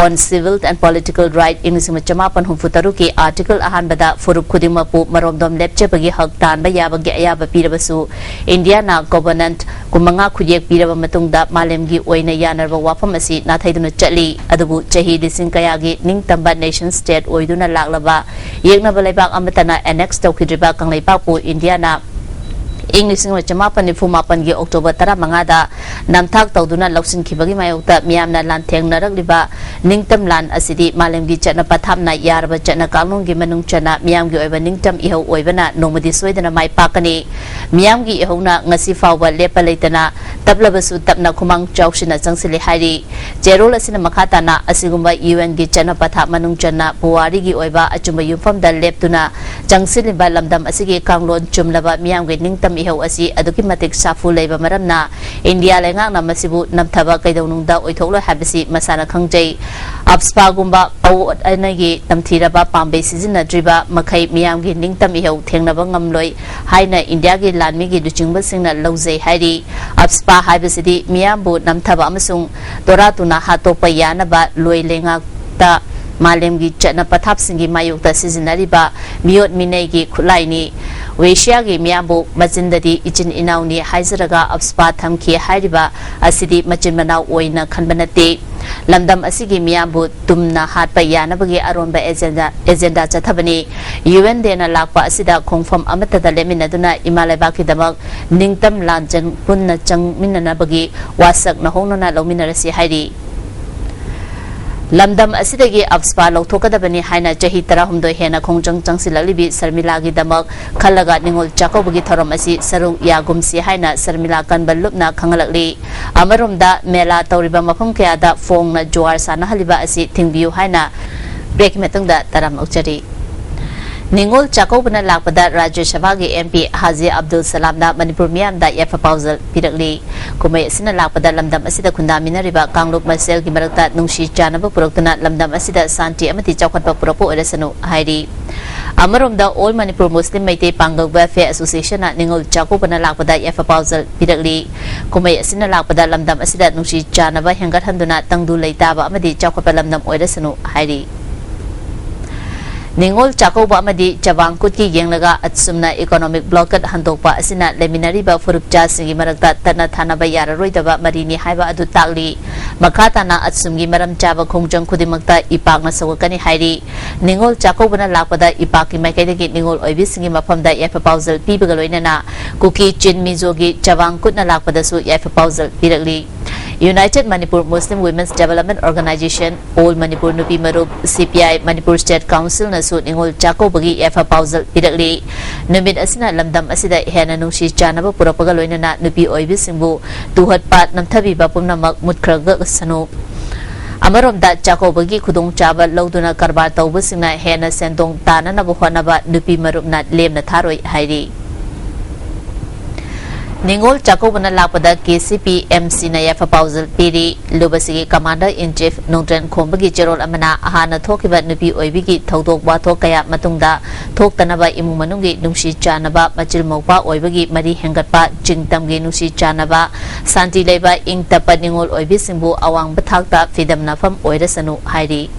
on Civil and Political Right ꯏꯪ ꯂꯤꯁꯤꯡ ꯑꯃ ꯆꯃꯥꯄꯟ ꯍꯨꯝꯐꯨ ꯇꯔꯨꯛꯀꯤ article ꯑꯍꯥꯟꯕꯗ ꯐꯨꯔꯨꯞ ꯈꯨꯗꯤꯡꯃꯛꯄꯨ ꯃꯔꯣꯝꯗꯣꯝ ꯂꯦꯞꯆꯕꯒꯤ ꯍꯛ ꯇꯥꯟꯕ ꯌꯥꯕꯒꯤ ꯑꯌꯥꯕ ꯄꯤꯔꯕꯁꯨ, ꯏꯟꯗꯤꯌꯥꯅ covenant ꯀꯨꯟꯃꯉꯥ ꯈꯨꯠꯌꯦꯛ ꯄꯤꯔꯕ ꯃꯇꯨꯡꯗ ꯃꯥꯂꯦꯝꯒꯤ ꯑꯣꯏꯅ ꯌꯥꯅꯔꯕ ꯋꯥꯐꯝ ꯑꯁꯤ ꯅꯥꯊꯩꯗꯨꯅ ꯆꯠꯂꯤ꯫ ꯑꯗꯨꯕꯨ ꯆꯍꯤ ꯂꯤꯁꯤꯡ ꯀꯌꯥꯒꯤ ꯅꯤꯡꯇꯝꯕ nation state ꯑꯣꯏꯗꯨꯅ ꯂꯥꯛꯂꯕ ꯌꯦꯛꯅꯕ ꯂꯩꯕꯥꯛ ꯑꯃꯠꯇꯅ annex ꯇꯧꯈꯤꯗ꯭ꯔꯤꯕ ꯀꯪꯂꯩꯄꯥꯛꯄꯨ ꯏꯟꯗꯤꯌꯥꯅ ꯏꯪ ꯂꯤꯁꯤꯡ ꯑꯃ ꯆꯃꯥꯄꯟ ꯅꯤꯐꯨ ꯃꯥꯄꯟꯒꯤ ꯑꯣꯛꯇꯣꯕꯔ ꯇꯔꯥꯃꯉꯥꯗ ꯅꯝꯊꯥꯛ ꯇꯧꯗꯨꯅ ꯂꯧꯁꯤꯟꯈꯤꯕꯒꯤ ꯃꯥꯌꯣꯛꯇ ꯃꯤꯌꯥꯝꯅ ꯂꯥꯟꯊꯦꯡꯅꯔꯛꯂꯤꯕ ꯅꯤꯡꯇꯝ ꯂꯥꯟ ꯑꯁꯤꯗꯤ ꯃꯥꯂꯦꯝꯒꯤ ꯆꯠꯅ ꯄꯊꯥꯞꯅ ꯌꯥꯔꯕ ꯆꯠꯅ ꯀꯥꯡꯂꯣꯟꯒꯤ ꯃꯅꯨꯡ ꯆꯟꯅ ꯃꯤꯌꯥꯝꯒꯤ ꯑꯣꯏꯕ ꯅꯤꯡꯇꯝ ꯏꯍꯧ ꯑꯣꯏꯕꯅ ꯅꯣꯡꯃꯗꯤ ꯁꯣꯏꯗꯅ ꯃꯥꯏ ꯄꯥꯛꯀꯅꯤ꯫ ꯃꯤꯌꯥꯝꯒꯤ ꯏꯍꯧꯅ ꯉꯁꯤ ꯐꯥꯎꯕ ꯂꯦꯞꯄ ꯂꯩꯇꯅ ꯇꯞꯂꯕꯁꯨ ꯇꯞꯅ ꯈꯨꯃꯥꯡ ꯆꯥꯎꯁꯤꯟꯅ ꯆꯪꯁꯤꯜꯂꯤ ꯍꯥꯏꯔꯤ꯫ ꯆꯦꯔꯣꯜ ꯑꯁꯤꯅ ꯃꯈꯥ ꯇꯥꯅ ꯑꯁꯤꯒꯨꯝꯕ ꯌꯨ ꯑꯦꯟꯒꯤ ꯆꯠꯅ ꯄꯊꯥꯞ ꯃꯅꯨꯡ ꯆꯟꯅ ꯄꯨꯋꯥꯔꯤꯒꯤ ꯑꯣꯏꯕ ꯑꯆꯨꯝꯕ ꯌꯨꯝꯐꯝꯗ ꯂꯦꯞꯇꯨꯅ ꯆꯪꯁꯤꯜꯂꯤꯕ ꯂꯝꯗꯝ ꯑꯁꯤꯒꯤ ꯀꯥꯡꯂꯣꯟ ꯆꯨꯝꯂꯕ ꯃꯤꯌꯥꯝꯒꯤ ꯅꯤꯡꯇꯝ ꯏꯍꯧ ꯑꯁꯤ ꯑꯗꯨꯛꯀꯤ ꯃꯇꯤꯛ ꯁꯥꯐꯨ ꯂꯩꯕ ꯃꯔꯝꯅ ꯏꯟꯗꯤꯌꯥ ꯂꯩꯉꯥꯛꯅ ꯃꯁꯤꯕꯨ ꯅꯝꯊꯕ ꯀꯩꯗꯧꯅꯨꯡꯗ ꯑꯣꯏꯊꯣꯛꯂꯣꯏ ꯍꯥꯏꯕꯁꯤ ꯃꯁꯥꯅ ꯈꯪꯖꯩ꯫ ꯑꯞꯁꯄꯥꯒꯨꯝꯕ ꯑꯋꯣꯠ ꯑꯅꯩꯒꯤ ꯇꯝꯊꯤꯔꯕ ꯄꯥꯝꯕꯩ ꯁꯤꯖꯤꯟꯅꯗ꯭ꯔꯤꯕ ꯃꯈꯩ ꯃꯤꯌꯥꯝꯒꯤ ꯅꯤꯡꯇꯝ ꯏꯍꯧ ꯊꯦꯡꯅꯕ ꯉꯝꯂꯣꯏ ꯍꯥꯏꯅ ꯏꯟꯗꯤꯌꯥꯒꯤ ꯂꯥꯟꯃꯤꯒꯤ ꯂꯨꯆꯤꯡꯕꯁꯤꯡꯅ ꯂꯧꯖꯩ ꯍꯥꯏꯔꯤ꯫ ꯑꯞꯁꯄꯥ ꯍꯥꯏꯕꯁꯤꯗꯤ ꯃꯤꯌꯥꯝꯕꯨ ꯅꯝꯊꯕ ꯑꯃꯁꯨꯡ ꯇꯣꯔꯥ ꯇꯨꯅ ꯍꯥꯠꯇꯣꯛꯄ ꯌꯥꯅꯕ ꯂꯣꯏ ꯂꯩꯉꯥꯛꯇ ꯃꯥꯂꯦꯝꯒꯤ ꯆꯠꯅ ꯄꯊꯥꯞꯁꯤꯡꯒꯤ ꯃꯥꯌꯣꯛꯇ ꯁꯤꯖꯤꯟꯅꯔꯤꯕ ꯃꯤꯑꯣꯠ ꯃꯤꯅꯩꯒꯤ ꯈꯨꯠꯂꯥꯏꯅꯤ꯫ ꯋꯦꯁꯤꯌꯥꯒꯤ ꯃꯤꯌꯥꯝꯕꯨ ꯃꯆꯤꯟꯗꯗꯤ ꯏꯆꯤꯟ ꯏꯅꯥꯎꯅꯤ ꯍꯥꯏꯖꯔꯒ ꯑꯞꯁꯄꯥ ꯊꯝꯈꯤ ꯍꯥꯏꯔꯤꯕ ꯑꯁꯤꯗꯤ ꯃꯆꯤꯟ ꯃꯅꯥꯎ ꯑꯣꯏꯅ ꯈꯟꯕ ꯅꯠꯇꯦ꯫ ꯂꯝꯗꯝ ꯑꯁꯤꯒꯤ ꯃꯤꯌꯥꯝꯕꯨ ꯇꯨꯝꯅ ꯍꯥꯠꯄ ꯌꯥꯅꯕꯒꯤ ꯑꯔꯣꯟꯕ ꯑꯦꯖꯦꯟꯗꯥ, ꯑꯦꯖꯦꯟꯗꯥ ꯆꯠꯊꯕꯅꯤ꯫ ꯌꯨ ꯑꯦꯟ ꯗꯦꯅ ꯂꯥꯛꯄ ꯑꯁꯤꯗ ꯈꯣꯡꯐꯝ ꯑꯃꯠꯇꯗ ꯂꯦꯞꯃꯤꯟꯅꯗꯨꯅ ꯏꯃꯥ ꯂꯩꯕꯥꯛꯀꯤꯗꯃꯛ ꯅꯤꯡꯇꯝ ꯂꯥꯟꯖꯟ ꯄꯨꯟꯅ ꯆꯪꯃꯤꯟꯅꯅꯕꯒꯤ ꯋꯥꯁꯛ ꯅꯧꯍꯧꯅꯅ ꯂꯧꯃꯤꯟꯅꯔꯁꯤ ꯍꯥꯏꯔꯤ꯫ ꯂꯝꯗꯝ ꯑꯁꯤꯗꯒꯤ ꯑꯞꯁꯄꯥ ꯂꯧꯊꯣꯛꯀꯗꯕꯅꯤ ꯍꯥꯏꯅ ꯆꯍꯤ ꯇꯔꯥꯍꯨꯝꯗꯣꯏ ꯍꯦꯟꯅ ꯈꯣꯡꯖꯪ ꯆꯪꯁꯤꯜꯂꯛꯂꯤꯕꯤ ꯁꯔꯃꯤꯂꯥꯒꯤꯗꯃꯛ ꯈꯜꯂꯒ ꯅꯤꯉꯣꯜ ꯆꯥꯛꯀꯧꯕꯒꯤ ꯊꯧꯔꯝ ꯑꯁꯤ ꯁꯔꯨꯛ ꯌꯥꯒꯨꯝꯁꯤ ꯍꯥꯏꯅ ꯁꯔꯃꯤꯂꯥ ꯀꯟꯕ ꯂꯨꯞꯅ ꯈꯪꯍꯜꯂꯛꯂꯤ꯫ ꯑꯃꯔꯣꯝꯗ ꯃꯦꯂꯥ ꯇꯧꯔꯤꯕ ꯃꯐꯝ ꯀꯌꯥꯗ ꯐꯣꯡꯅ ꯖꯨꯋꯥꯔ ꯁꯥꯟꯅꯍꯜꯂꯤꯕ ꯑꯁꯤ ꯊꯤꯡꯕꯤꯌꯨ ꯍꯥꯏꯅ ꯕ꯭ꯔꯦꯛꯀꯤ ꯃꯇꯨꯡꯗ ꯇꯔꯥꯝꯅ ꯑꯣꯛꯆꯔꯤ꯫ ꯅꯤꯉꯣꯜ ꯆꯥꯛꯀꯧꯕꯅ ꯂꯥꯛꯄꯗ ꯔꯥꯖ꯭ꯌ ꯁꯚꯥꯒꯤ ꯑꯦꯝ ꯄꯤ ꯍꯥꯖꯤ ꯑꯕꯗꯨꯜ ꯁꯂꯥꯝꯅ ꯃꯅꯤꯄꯨꯔ ꯃꯤꯌꯥꯝꯗ ꯌꯥꯏꯐ ꯄꯥꯎꯖꯦꯜ ꯄꯤꯔꯛꯂꯤ꯫ ꯀꯨꯝꯍꯩ ꯑꯁꯤꯅ ꯂꯥꯛꯄꯗ ꯂꯝꯗꯝ ꯑꯁꯤꯗ ꯈꯨꯟꯗꯥꯃꯤꯟꯅꯔꯤꯕ ꯀꯥꯡꯂꯨꯞ ꯃꯁꯦꯜꯒꯤ ꯃꯔꯛꯇ ꯅꯨꯡꯁꯤ ꯆꯥꯟꯅꯕ ꯄꯨꯔꯛꯇꯨꯅ ꯂꯝꯗꯝ ꯑꯁꯤꯗ ꯁꯥꯟꯇꯤ ꯑꯃꯗꯤ ꯆꯥꯎꯈꯠꯄ ꯄꯨꯔꯛꯄ ꯑꯣꯏꯔꯁꯅꯨ ꯍꯥꯏꯔꯤ꯫ ꯑꯃꯔꯣꯝꯗ all Manipur Muslim Meitei Pangal welfare ꯑꯦꯁꯣꯁꯤꯌꯦꯁꯟꯅ ꯅꯤꯉꯣꯜ ꯆꯥꯛꯀꯧꯕꯅ ꯂꯥꯛꯄꯗ ꯌꯥꯏꯐ ꯄꯥꯎꯖꯦꯜ ꯄꯤꯔꯛꯂꯤ꯫ ꯀꯨꯝꯍꯩ ꯑꯁꯤꯅ ꯂꯥꯛꯄꯗ ꯂꯝꯗꯝ ꯑꯁꯤꯗ ꯅꯨꯡꯁꯤ ꯆꯥꯟꯅꯕ ꯍꯦꯟꯒꯠꯍꯟꯗꯨꯅ ꯇꯪꯗꯨ ꯂꯩꯇꯥꯕ ꯑꯃꯗꯤ ꯆꯥꯎꯈꯠꯄ ꯂꯝꯗꯝ ꯑꯣꯏꯔꯁꯅꯨ ꯍꯥꯏꯔꯤ꯫ ꯅꯤꯉꯣꯜ ꯆꯥꯛꯀꯧꯕ ꯑꯃꯗꯤ ꯆꯕꯥꯡ ꯀꯨꯠꯀꯤ ꯌꯦꯡꯂꯒ ꯑꯁꯨꯝꯅ economic blockade ꯍꯟꯗꯣꯛꯄ ꯑꯁꯤꯅ ꯂꯩꯃꯤꯟꯅꯔꯤꯕ ꯐꯨꯔꯨꯞꯆꯥꯁꯤꯡꯒꯤ ꯃꯔꯛꯇ ꯇꯠꯅ ꯊꯥꯅꯕ ꯌꯥꯔꯔꯣꯏꯗꯕ ꯃꯔꯤꯅꯤ ꯍꯥꯏꯕ ꯑꯗꯨ ꯇꯥꯛꯂꯤ꯫ ꯃꯈꯥ ꯇꯥꯅ ꯑꯁꯨꯝꯒꯤ ꯃꯔꯝ ꯆꯥꯕ ꯈꯣꯡꯖꯪ ꯈꯨꯗꯤꯡꯃꯛꯇ ꯏꯄꯥꯛꯅ ꯁꯧꯒꯠꯀꯅꯤ ꯍꯥꯏꯔꯤ꯫ ꯅꯤꯉꯣꯜ ꯆꯥꯛꯀꯧꯕꯅ ꯂꯥꯛꯄꯗ ꯏꯄꯥꯛꯀꯤ ꯃꯥꯏꯀꯩꯗꯒꯤ ꯅꯤꯉꯣꯜ ꯑꯣꯏꯕꯤꯁꯤꯡꯒꯤ ꯃꯐꯝꯗ ꯌꯥꯏꯐ ꯄꯥꯎꯖꯦꯜ ꯄꯤꯕꯒ ꯂꯣꯏꯅꯅ ꯀꯨꯀꯤ ꯆꯤꯟ ꯃꯤꯖꯣꯒꯤ ꯆꯕꯥꯡ ꯀꯨꯠꯅ ꯂꯥꯛꯄꯗꯁꯨ ꯌꯥꯏꯐ ꯄꯥꯎꯖꯦꯜ ꯄꯤꯔꯛꯂꯤ꯫ United Manipur Muslim Women's Development Organisation, All Manipur ꯅꯨꯄꯤ ꯃꯔꯨꯞ, C P I, Manipur State Council ꯅꯁꯨ ꯅꯤꯉꯣꯜ ꯆꯥꯛꯀꯧꯕꯒꯤ ꯌꯥꯏꯐ ꯄꯥꯎꯖꯦꯜ ꯄꯤꯔꯛꯂꯤ꯫ ꯅꯨꯃꯤꯠ ꯑꯁꯤꯅ ꯂꯝꯗꯝ ꯑꯁꯤꯗ ꯍꯦꯟꯅ ꯅꯨꯡꯁꯤ ꯆꯥꯟꯅꯕ ꯄꯨꯔꯛꯄꯒ ꯂꯣꯏꯅꯅ ꯅꯨꯄꯤ ꯑꯣꯏꯕꯤꯁꯤꯡꯕꯨ ꯇꯨꯍꯠꯄ ꯅꯝꯊꯕꯤꯕ ꯄꯨꯝꯅꯃꯛ ꯃꯨꯠꯈ꯭ꯔꯒꯁꯅꯨ꯫ ꯑꯃꯔꯣꯝꯗ ꯆꯥꯛꯀꯧꯕꯒꯤ ꯈꯨꯗꯣꯡꯆꯥꯕ ꯂꯧꯗꯨꯅ ꯀꯔꯕꯥꯔ ꯇꯧꯕꯁꯤꯡꯅ ꯍꯦꯟꯅ ꯁꯦꯟꯗꯣꯡ ꯇꯥꯅꯅꯕ ꯍꯣꯠꯅꯕ ꯅꯨꯄꯤ ꯃꯔꯨꯞꯅ ꯂꯦꯝꯅ ꯊꯥꯔꯣꯏ ꯍꯥꯏꯔꯤ꯫ ꯅꯤꯉꯣꯜ ꯆꯥꯛꯀꯧꯕꯅ ꯂꯥꯛꯄꯗ K C P M C ꯅ ꯌꯥꯏꯐ ꯄꯥꯎꯖꯦꯜ ꯄꯤꯔꯤ꯫ ꯂꯨꯞ ꯑꯁꯤꯒꯤ Commander in Chief ꯅꯣꯡꯗ꯭ꯔꯦꯟ ꯈꯣꯝꯕꯒꯤ ꯆꯦꯔꯣꯜ ꯑꯃꯅ ꯍꯥꯟꯅ ꯊꯣꯛꯈꯤꯕ ꯅꯨꯄꯤ ꯑꯣꯏꯕꯤꯒꯤ ꯊꯧꯗꯣꯛ ꯋꯥꯊꯣꯛ ꯀꯌꯥ ꯃꯇꯨꯡꯗ ꯊꯣꯛꯇꯅꯕ ꯏꯃꯨꯡ ꯃꯅꯨꯡꯒꯤ ꯅꯨꯡꯁꯤ ꯆꯥꯟꯅꯕ, ꯃꯆꯤꯜ ꯃꯧꯄ꯭ꯋꯥ ꯑꯣꯏꯕꯒꯤ ꯃꯔꯤ ꯍꯦꯟꯒꯠꯄ, ꯆꯤꯡ ꯇꯝꯒꯤ ꯅꯨꯡꯁꯤ ꯆꯥꯟꯅꯕ, ꯁꯥꯟꯇꯤ ꯂꯩꯕ, ꯏꯪ ꯇꯞꯄ ꯅꯤꯉꯣꯜ ꯑꯣꯏꯕꯤꯁꯤꯡꯕꯨ ꯑꯋꯥꯡꯕ ꯊꯥꯛꯇ ꯐꯤꯗꯝꯅꯐꯝ ꯑꯣꯏꯔꯁꯅꯨ ꯍꯥꯏꯔꯤ꯫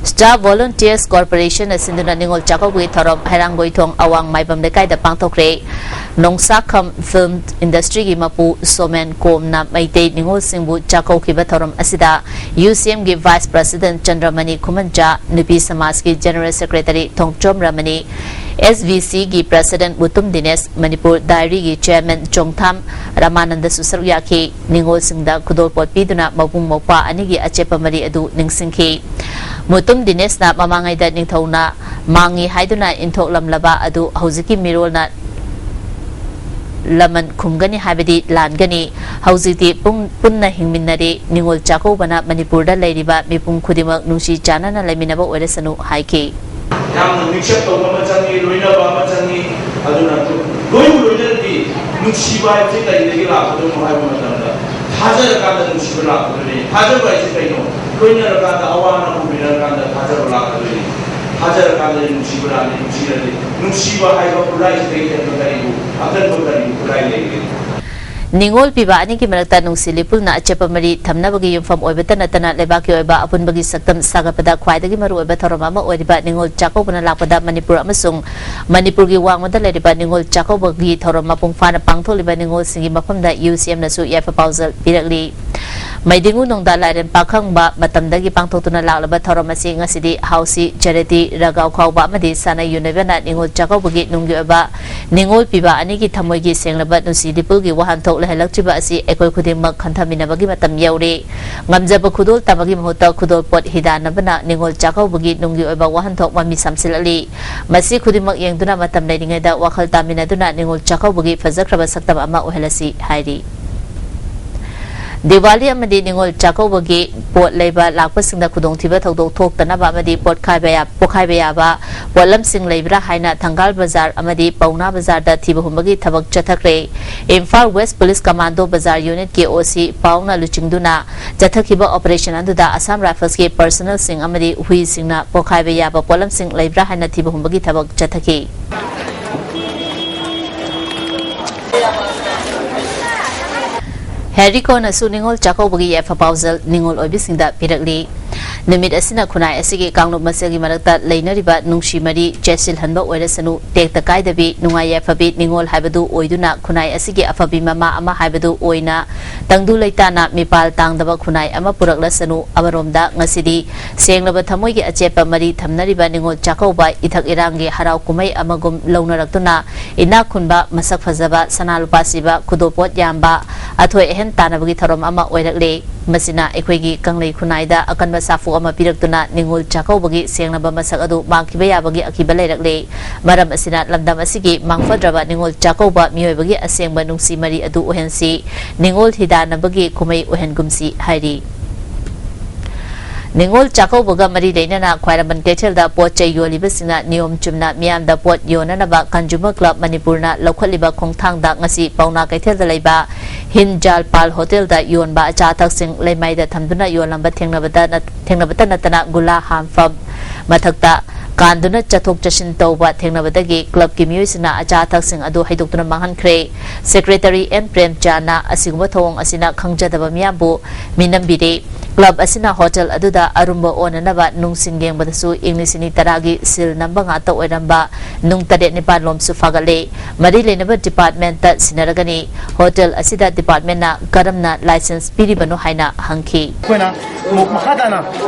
Staff Volunteers Corporation ꯅ ꯁꯤꯟꯗꯨꯅ ꯅꯤꯉꯣꯜ ꯆꯥꯛꯀꯧꯕꯒꯤ ꯊꯧꯔꯝ ꯍꯩꯔꯥꯡꯒꯣꯏꯊꯣꯡ ꯑꯋꯥꯡ ꯃꯥꯏꯕꯝ ꯂꯩꯀꯥꯏꯗ ꯄꯥꯡꯊꯣꯛꯈ꯭ꯔꯦ꯫ ꯅꯣꯡꯁꯥꯈꯝ Film Industry ꯒꯤ ꯃꯄꯨ ꯁꯣꯃꯦꯟ ꯀꯣꯝꯅ ꯃꯩꯇꯩ ꯅꯤꯉꯣꯜꯁꯤꯡꯕꯨ ꯆꯥꯛꯀꯧꯈꯤꯕ ꯊꯧꯔꯝ ꯑꯁꯤꯗ U C M ꯒꯤ Vice President ꯆꯟꯗ꯭ꯔꯃꯅꯤ ꯈꯨꯃꯟꯆꯥ, ꯅꯨꯄꯤ ꯁꯃꯥꯖꯀꯤ General Secretary Thongchom ꯔꯃꯅꯤ, S V C ꯒꯤ President ꯃꯨꯇꯨꯝ ꯗꯤꯅꯦꯁ, ꯃꯅꯤꯄꯨꯔ Diary ꯒꯤ Chairman ꯆꯣꯡꯊꯥꯝ ꯔꯃꯥꯅꯟꯗꯁꯨ ꯁꯔꯨꯛ ꯌꯥꯈꯤ꯫ ꯅꯤꯉꯣꯜꯁꯤꯡꯗ ꯈꯨꯗꯣꯜꯄꯣꯠ ꯄꯤꯗꯨꯅ ꯃꯕꯨꯡ ꯃꯧꯄ꯭ꯋꯥ ꯑꯅꯤꯒꯤ ꯑꯆꯦꯠꯄ ꯃꯔꯤ ꯑꯗꯨ ꯅꯤꯡꯁꯤꯡꯈꯤ꯫ ꯃꯨꯇꯨꯝ ꯗꯤꯅꯦꯁꯅ ꯃꯃꯥꯡꯉꯩꯗ ꯅꯤꯡꯊꯧꯅ ꯃꯥꯡꯉꯤ ꯍꯥꯏꯗꯨꯅ ꯏꯟꯊꯣꯛꯂꯝꯂꯕ ꯑꯗꯨ ꯍꯧꯖꯤꯛꯀꯤ ꯃꯤꯔꯣꯜꯅ ꯂꯃꯟ ꯈꯨꯝꯒꯅꯤ ꯍꯥꯏꯕꯗꯤ ꯂꯥꯟꯒꯅꯤ꯫ ꯍꯧꯖꯤꯛꯇꯤ ꯄꯨꯡ-, ꯄꯨꯟꯅ ꯍꯤꯡꯃꯤꯟꯅꯔꯤ꯫ ꯅꯤꯉꯣꯜ ꯆꯥꯛꯀꯧꯕꯅ ꯃꯅꯤꯄꯨꯔꯗ ꯂꯩꯔꯤꯕ ꯃꯤꯄꯨꯝ ꯈꯨꯗꯤꯡꯃꯛ ꯅꯨꯡꯁꯤ ꯆꯥꯟꯅꯅ ꯂꯩꯃꯤꯟꯅꯕ ꯑꯣꯏꯔꯁꯅꯨ ꯍꯥꯏꯈꯤ꯫ ꯌꯥꯝꯅ ꯃꯤꯛꯁꯑꯞ ꯇꯧꯕ ꯑꯃ ꯆꯪꯉꯤ, ꯂꯣꯏꯅꯕ ꯑꯃ ꯆꯪꯉꯤ꯫ ꯑꯗꯨꯅ ꯂꯣꯏꯕꯨ ꯂꯣꯏꯅꯔꯗꯤ ꯅꯨꯡꯁꯤꯕ ꯍꯥꯏꯕꯁꯤ ꯀꯔꯤꯗꯒꯤ ꯂꯥꯛꯀꯗꯣꯏꯅꯣ ꯍꯥꯏꯕ ꯃꯇꯝꯗ, ꯊꯥꯖꯔꯀꯥꯟꯗ ꯅꯨꯡꯁꯤꯕ ꯂꯥꯛꯀꯗꯣꯏꯅꯤ꯫ ꯊꯥꯖꯕ ꯍꯥꯏꯁꯤ ꯀꯩꯅꯣ? ꯂꯣꯏꯅꯔꯀꯥꯟꯗ, ꯑꯋꯥ ꯑꯅꯥ ꯄꯨꯃꯤꯟꯅꯔꯀꯥꯟꯗ ꯊꯥꯖꯕ ꯂꯥꯛꯀꯗꯣꯏꯅꯤ꯫ ꯊꯥꯖꯔꯀꯥꯟꯗ ꯅꯨꯡꯁꯤꯕ ꯂꯥꯛꯅꯤ꯫ ꯅꯨꯡꯁꯤꯔꯗꯤ, ꯅꯨꯡꯁꯤꯕ ꯍꯥꯏꯕ ꯈꯨꯠꯂꯥꯏꯁꯤꯗꯒꯤ ꯍꯦꯟꯕ ꯀꯔꯤꯕꯨ, ꯑꯀꯟꯕ ꯀꯔꯤꯕꯨ ꯈꯨꯠꯂꯥꯏ ꯂꯩꯒꯦ? ꯅꯤꯉꯣꯜ ꯄꯤꯕ ꯑꯅꯤꯒꯤ ꯃꯔꯛꯇ ꯅꯨꯡꯁꯤ ꯂꯤꯄꯨꯜꯅ ꯑꯆꯦꯠꯄ ꯃꯔꯤ ꯊꯝꯅꯕꯒꯤ ꯌꯨꯝꯐꯝ ꯑꯣꯏꯕꯇ ꯅꯠꯇꯅ ꯂꯩꯕꯥꯛꯀꯤ ꯑꯣꯏꯕ ꯑꯄꯨꯟꯕꯒꯤ ꯁꯛꯇꯝ ꯁꯥꯒꯠꯄꯗ ꯈ꯭ꯋꯥꯏꯗꯒꯤ ꯃꯔꯨꯑꯣꯏꯕ ꯊꯧꯔꯝ ꯑꯃ ꯑꯣꯏꯔꯤꯕ ꯅꯤꯉꯣꯜ ꯆꯥꯛꯀꯧꯕꯅ ꯂꯥꯛꯄꯗ ꯃꯅꯤꯄꯨꯔ ꯑꯃꯁꯨꯡ ꯃꯅꯤꯄꯨꯔꯒꯤ ꯋꯥꯡꯃꯗ ꯂꯩꯔꯤꯕ ꯅꯤꯉꯣꯜ ꯆꯥꯛꯀꯧꯕꯒꯤ ꯊꯧꯔꯝ ꯃꯄꯨꯡ ꯐꯥꯅ ꯄꯥꯡꯊꯣꯛꯂꯤꯕ ꯅꯤꯉꯣꯜꯁꯤꯡꯒꯤ ꯃꯐꯝꯗ ꯌꯨ ꯁꯤ ꯑꯦꯝꯅꯁꯨ ꯌꯥꯏꯐ ꯄꯥꯎꯖꯦꯜ ꯄꯤꯔꯛꯂꯤ꯫ ꯃꯩꯗꯤꯡꯉꯨ ꯅꯣꯡꯗꯥ ꯂꯥꯏꯔꯦꯝ ꯄꯥꯈꯪꯕ ꯃꯇꯝꯗꯒꯤ ꯄꯥꯡꯊꯣꯛꯇꯨꯅ ꯂꯥꯛꯂꯕ ꯊꯧꯔꯝ ꯑꯁꯤ ꯉꯁꯤꯗꯤ ꯍꯥꯎꯁꯤ, ꯆꯦꯔꯤꯇꯤ, ꯔꯒꯥꯎ ꯈꯥꯎꯕ ꯑꯃꯗꯤ ꯁꯥꯟꯅ ꯌꯨꯅꯕꯅ ꯅꯤꯉꯣꯜ ꯆꯥꯛꯀꯧꯕꯒꯤ ꯅꯨꯡꯒꯤ ꯑꯣꯏꯕ ꯅꯤꯉꯣꯜ ꯄꯤꯕ ꯑꯅꯤꯒꯤ ꯊꯃꯣꯏꯒꯤ ꯁꯦꯡꯂꯕ ꯅꯨꯡꯁꯤ ꯂꯤꯄꯨꯜꯒꯤ ꯋꯥꯍꯟꯊꯣꯛ ꯂꯩꯍꯜꯂꯛꯇ꯭ꯔꯤꯕ ꯑꯁꯤ ꯑꯩꯈꯣꯏ ꯈꯨꯗꯤꯡꯃꯛ ꯈꯟꯊꯃꯤꯟꯅꯕꯒꯤ ꯃꯇꯝ ꯌꯧꯔꯦ꯫ ꯉꯝꯖꯕ ꯈꯨꯗꯣꯜ ꯇꯝꯕꯒꯤ ꯃꯍꯨꯠꯇ ꯈꯨꯗꯣꯜꯄꯣꯠ ꯍꯤꯗꯥꯟꯅꯕꯅ ꯅꯤꯉꯣꯜ ꯆꯥꯛꯀꯧꯕꯒꯤ ꯅꯨꯡꯒꯤ ꯑꯣꯏꯕ ꯋꯥꯍꯟꯊꯣꯛ ꯃꯃꯤ ꯁꯥꯝꯁꯤꯜꯂꯛꯂꯤ꯫ ꯃꯁꯤ ꯈꯨꯗꯤꯡꯃꯛ ꯌꯦꯡꯗꯨꯅ ꯃꯇꯝ ꯂꯩꯔꯤꯉꯩꯗ ꯋꯥꯈꯜ ꯇꯥꯃꯤꯟꯅꯗꯨꯅ ꯅꯤꯉꯣꯜ ꯆꯥꯛꯀꯧꯕꯒꯤ ꯐꯖꯈ꯭ꯔꯕ ꯁꯛꯇꯝ ꯑꯃ ꯑꯣꯏꯍꯜꯂꯁꯤ ꯍꯥꯏꯔꯤ꯫ ꯗꯤꯋꯥꯂꯤ ꯑꯃꯗꯤ ꯅꯤꯉꯣꯜ ꯆꯥꯛꯀꯧꯕꯒꯤ ꯄꯣꯠ ꯂꯩꯕ ꯂꯥꯛꯄꯁꯤꯡꯗ ꯈꯨꯗꯣꯡꯊꯤꯕ ꯊꯧꯗꯣꯛ ꯊꯣꯛꯇꯅꯕ ꯑꯃꯗꯤ ꯄꯣꯠꯈꯥꯏꯕ ꯌꯥ-, ꯄꯣꯈꯥꯏꯕ ꯌꯥꯕ ꯄꯣꯠꯂꯝꯁꯤꯡ ꯂꯩꯕ꯭ꯔꯥ ꯍꯥꯏꯅ ꯊꯪꯒꯥꯜ ꯕꯖꯥꯔ ꯑꯃꯗꯤ ꯄꯥꯎꯅꯥ ꯕꯖꯥꯔꯗ ꯊꯤꯕ ꯍꯨꯝꯕꯒꯤ ꯊꯕꯛ ꯆꯠꯊꯈ꯭ꯔꯦ꯫ ꯏꯝꯐꯥꯜ ꯋꯦꯁ ꯄꯨꯂꯤꯁ ꯀꯃꯥꯟꯗꯣ ꯕꯖꯥꯔ ꯌꯨꯅꯤꯠꯀꯤ ꯑꯣ ꯁꯤ ꯄꯥꯎꯅ ꯂꯨꯆꯤꯡꯗꯨꯅ ꯆꯠꯊꯈꯤꯕ ꯑꯣꯄꯔꯦꯁꯟ ꯑꯗꯨꯗ ꯑꯁꯥꯝ ꯔꯥꯏꯐꯜꯁꯀꯤ ꯄꯔꯁꯅꯦꯜꯁꯤꯡ ꯑꯃꯗꯤ ꯍꯨꯏꯁꯤꯡꯅ ꯄꯣꯈꯥꯏꯕ ꯌꯥꯕ ꯄꯣꯠꯂꯝꯁꯤꯡ ꯂꯩꯕ꯭ꯔꯥ ꯍꯥꯏꯅ ꯊꯤꯕ ꯍꯨꯝꯕꯒꯤ ꯊꯕꯛ ꯆꯠꯊꯈꯤ꯫ ꯍꯦꯔꯤꯀꯣꯅꯁꯨ ꯅꯤꯉꯣꯜ ꯆꯥꯛꯀꯧꯕꯒꯤ ꯌꯥꯏꯐ ꯄꯥꯎꯖꯦꯜ ꯅꯤꯉꯣꯜ ꯑꯣꯏꯕꯤꯁꯤꯡꯗ ꯄꯤꯔꯛꯂꯤ꯫ ꯅꯨꯃꯤꯠ ꯑꯁꯤꯅ ꯈꯨꯟꯅꯥꯏ ꯑꯁꯤꯒꯤ ꯀꯥꯡꯂꯨꯞ ꯃꯁꯦꯜꯒꯤ ꯃꯔꯛꯇ ꯂꯩꯅꯔꯤꯕ ꯅꯨꯡꯁꯤ ꯃꯔꯤ ꯆꯦꯠꯁꯤꯜꯍꯟꯕ ꯑꯣꯏꯔꯁꯅꯨ, ꯇꯦꯛꯇ ꯀꯥꯏꯗꯕꯤ, ꯅꯨꯡꯉꯥꯏ ꯌꯥꯏꯐꯕꯤ ꯅꯤꯉꯣꯜ ꯍꯥꯏꯕꯗꯨ ꯑꯣꯏꯗꯨꯅ ꯈꯨꯟꯅꯥꯏ ꯑꯁꯤꯒꯤ ꯑꯐꯕꯤ ꯃꯃꯥ ꯑꯃ ꯍꯥꯏꯕꯗꯨ ꯑꯣꯏꯅ ꯇꯪꯗꯨ ꯂꯩꯇꯥꯅ ꯃꯤꯄꯥꯜ ꯇꯥꯡꯗꯕ ꯈꯨꯟꯅꯥꯏ ꯑꯃ ꯄꯨꯔꯛꯂꯁꯅꯨ꯫ ꯑꯃꯔꯣꯝꯗ ꯉꯁꯤꯗꯤ ꯁꯦꯡꯂꯕ ꯊꯃꯣꯏꯒꯤ ꯑꯆꯦꯠꯄ ꯃꯔꯤ ꯊꯝꯅꯔꯤꯕ ꯅꯤꯉꯣꯜ ꯆꯥꯛꯀꯧꯕ ꯏꯊꯛ ꯏꯔꯥꯡꯒꯤ ꯍꯔꯥꯎ ꯀꯨꯝꯍꯩ ꯑꯃꯒꯨꯝ ꯂꯧꯅꯔꯛꯇꯨꯅ ꯏꯅꯥꯛ ꯈꯨꯟꯕ, ꯃꯁꯛ ꯐꯖꯕ, ꯁꯅꯥ ꯂꯨꯄꯥ ꯁꯤꯕ, ꯈꯨꯗꯣꯜꯄꯣꯠ ꯌꯥꯝꯕ, ꯑꯊꯣꯏ ꯑꯍꯦꯟ ꯇꯥꯟꯅꯕꯒꯤ ꯊꯧꯔꯝ ꯑꯃ ꯑꯣꯏꯔꯛꯂꯦ꯫ ꯃꯁꯤꯅ ꯑꯩꯈꯣꯏꯒꯤ ꯀꯪꯂꯩ ꯈꯨꯟꯅꯥꯏꯗ ꯑꯀꯟꯕ ꯁꯥꯐꯨ ꯑꯃ ꯄꯤꯔꯛꯇꯨꯅ ꯅꯤꯉꯣꯜ ꯆꯥꯛꯀꯧꯕꯒꯤ ꯁꯦꯡꯂꯕ ꯃꯁꯛ ꯑꯗꯨ ꯃꯥꯡꯈꯤꯕ ꯌꯥꯕꯒꯤ ꯑꯀꯤꯕ ꯂꯩꯔꯛꯂꯦ꯫ ꯃꯔꯝ ꯑꯁꯤꯅ ꯂꯝꯗꯝ ꯑꯁꯤꯒꯤ ꯃꯥꯡꯐꯗ꯭ꯔꯕ ꯅꯤꯉꯣꯜ ꯆꯥꯛꯀꯧꯕ ꯃꯤꯑꯣꯏꯕꯒꯤ ꯑꯁꯦꯡꯕ ꯅꯨꯡꯁꯤ ꯃꯔꯤ ꯑꯗꯨ ꯑꯣꯏꯍꯟꯁꯤ, ꯅꯤꯉꯣꯜ ꯍꯤꯗꯥꯟꯅꯕꯒꯤ ꯀꯨꯝꯍꯩ ꯑꯣꯏꯍꯟꯒꯨꯝꯁꯤ ꯍꯥꯏꯔꯤ꯫ ꯅꯤꯉꯣꯜ ꯆꯥꯛꯀꯧꯕꯒ ꯃꯔꯤ ꯂꯩꯅꯅ ꯈ꯭ꯋꯥꯏꯔꯝꯕꯟ ꯀꯩꯊꯦꯜꯗ ꯄꯣꯠ ꯆꯩ ꯌꯣꯜꯂꯤꯕꯁꯤꯡꯅ ꯅꯤꯌꯣꯝ ꯆꯨꯝꯅ ꯃꯤꯌꯥꯝꯗ ꯄꯣꯠ ꯌꯣꯟꯅꯅꯕ ꯀꯟꯖꯨꯃꯔ ꯀ꯭ꯂꯕ ꯃꯅꯤꯄꯨꯔꯅ ꯂꯧꯈꯠꯂꯤꯕ ꯈꯣꯡꯊꯥꯡꯗ ꯉꯁꯤ ꯄꯥꯎꯅꯥ ꯀꯩꯊꯦꯜꯗ ꯂꯩꯕ ꯍꯤꯟ ꯖꯥꯜ ꯄꯥꯜ ꯍꯣꯇꯦꯜꯗ ꯌꯣꯟꯕ ꯑꯆꯥ ꯑꯊꯛꯁꯤꯡ ꯂꯩꯃꯥꯏꯗ ꯊꯝꯗꯨꯅ ꯌꯣꯜꯂꯝꯕ ꯊꯦꯡꯅꯕꯗ ꯅꯠ-, ꯊꯦꯡꯅꯕꯇ ꯅꯠꯇꯅ ꯒꯨꯂꯥ ꯍꯥꯟꯐꯝ, ꯃꯊꯛꯇ ꯀꯥꯟꯗꯨꯅ ꯆꯠꯊꯣꯛ ꯆꯠꯁꯤꯟ ꯇꯧꯕ ꯊꯦꯡꯅꯕꯗꯒꯤ clubꯀꯤ ꯃꯤꯑꯣꯏꯁꯤꯡꯅ ꯑꯆꯥ ꯑꯊꯛꯁꯤꯡ ꯑꯗꯨ ꯍꯩꯗꯣꯛꯇꯨꯅ ꯃꯥꯡꯍꯟꯈ꯭ꯔꯦ꯫ Secretary N ꯄ꯭ꯔꯦꯝꯆꯥꯟꯅ ꯑꯁꯤꯒꯨꯝꯕ ꯊꯧꯑꯣꯡ ꯑꯁꯤꯅ ꯈꯪꯖꯗꯕ ꯃꯤꯌꯥꯝꯕꯨ ꯃꯤꯅꯝꯕꯤꯔꯦ꯫ Club ꯑꯁꯤꯅ hotel ꯑꯗꯨꯗ ꯑꯔꯨꯝꯕ ꯑꯣꯟꯅꯅꯕ ꯅꯨꯡꯁꯤꯡ ꯌꯦꯡꯕꯗꯁꯨ ꯏꯪ ꯂꯤꯁꯤꯡ ꯑꯅꯤ ꯇꯔꯥꯒꯤ seal ꯅꯝꯕ ꯉꯥꯛꯇ ꯑꯣꯏꯔꯝꯕ ꯅꯨꯡ ꯇꯔꯦꯠ ꯅꯤꯄꯥꯜ ꯂꯣꯝꯁꯨ ꯐꯥꯒꯠꯂꯦ꯫ ꯃꯔꯤ ꯂꯩꯅꯕ departmentꯇ ꯁꯤꯟꯅꯔꯒꯅꯤ꯫ Hotel ꯑꯁꯤꯗ departmentꯅ ꯀꯔꯝꯅ license ꯄꯤꯔꯤꯕꯅꯣ ꯍꯥꯏꯅ ꯍꯪꯈꯤ꯫ ꯑꯩꯈꯣꯏꯅ ꯑꯃꯨꯛ ꯃꯈꯥ ꯇꯥꯅ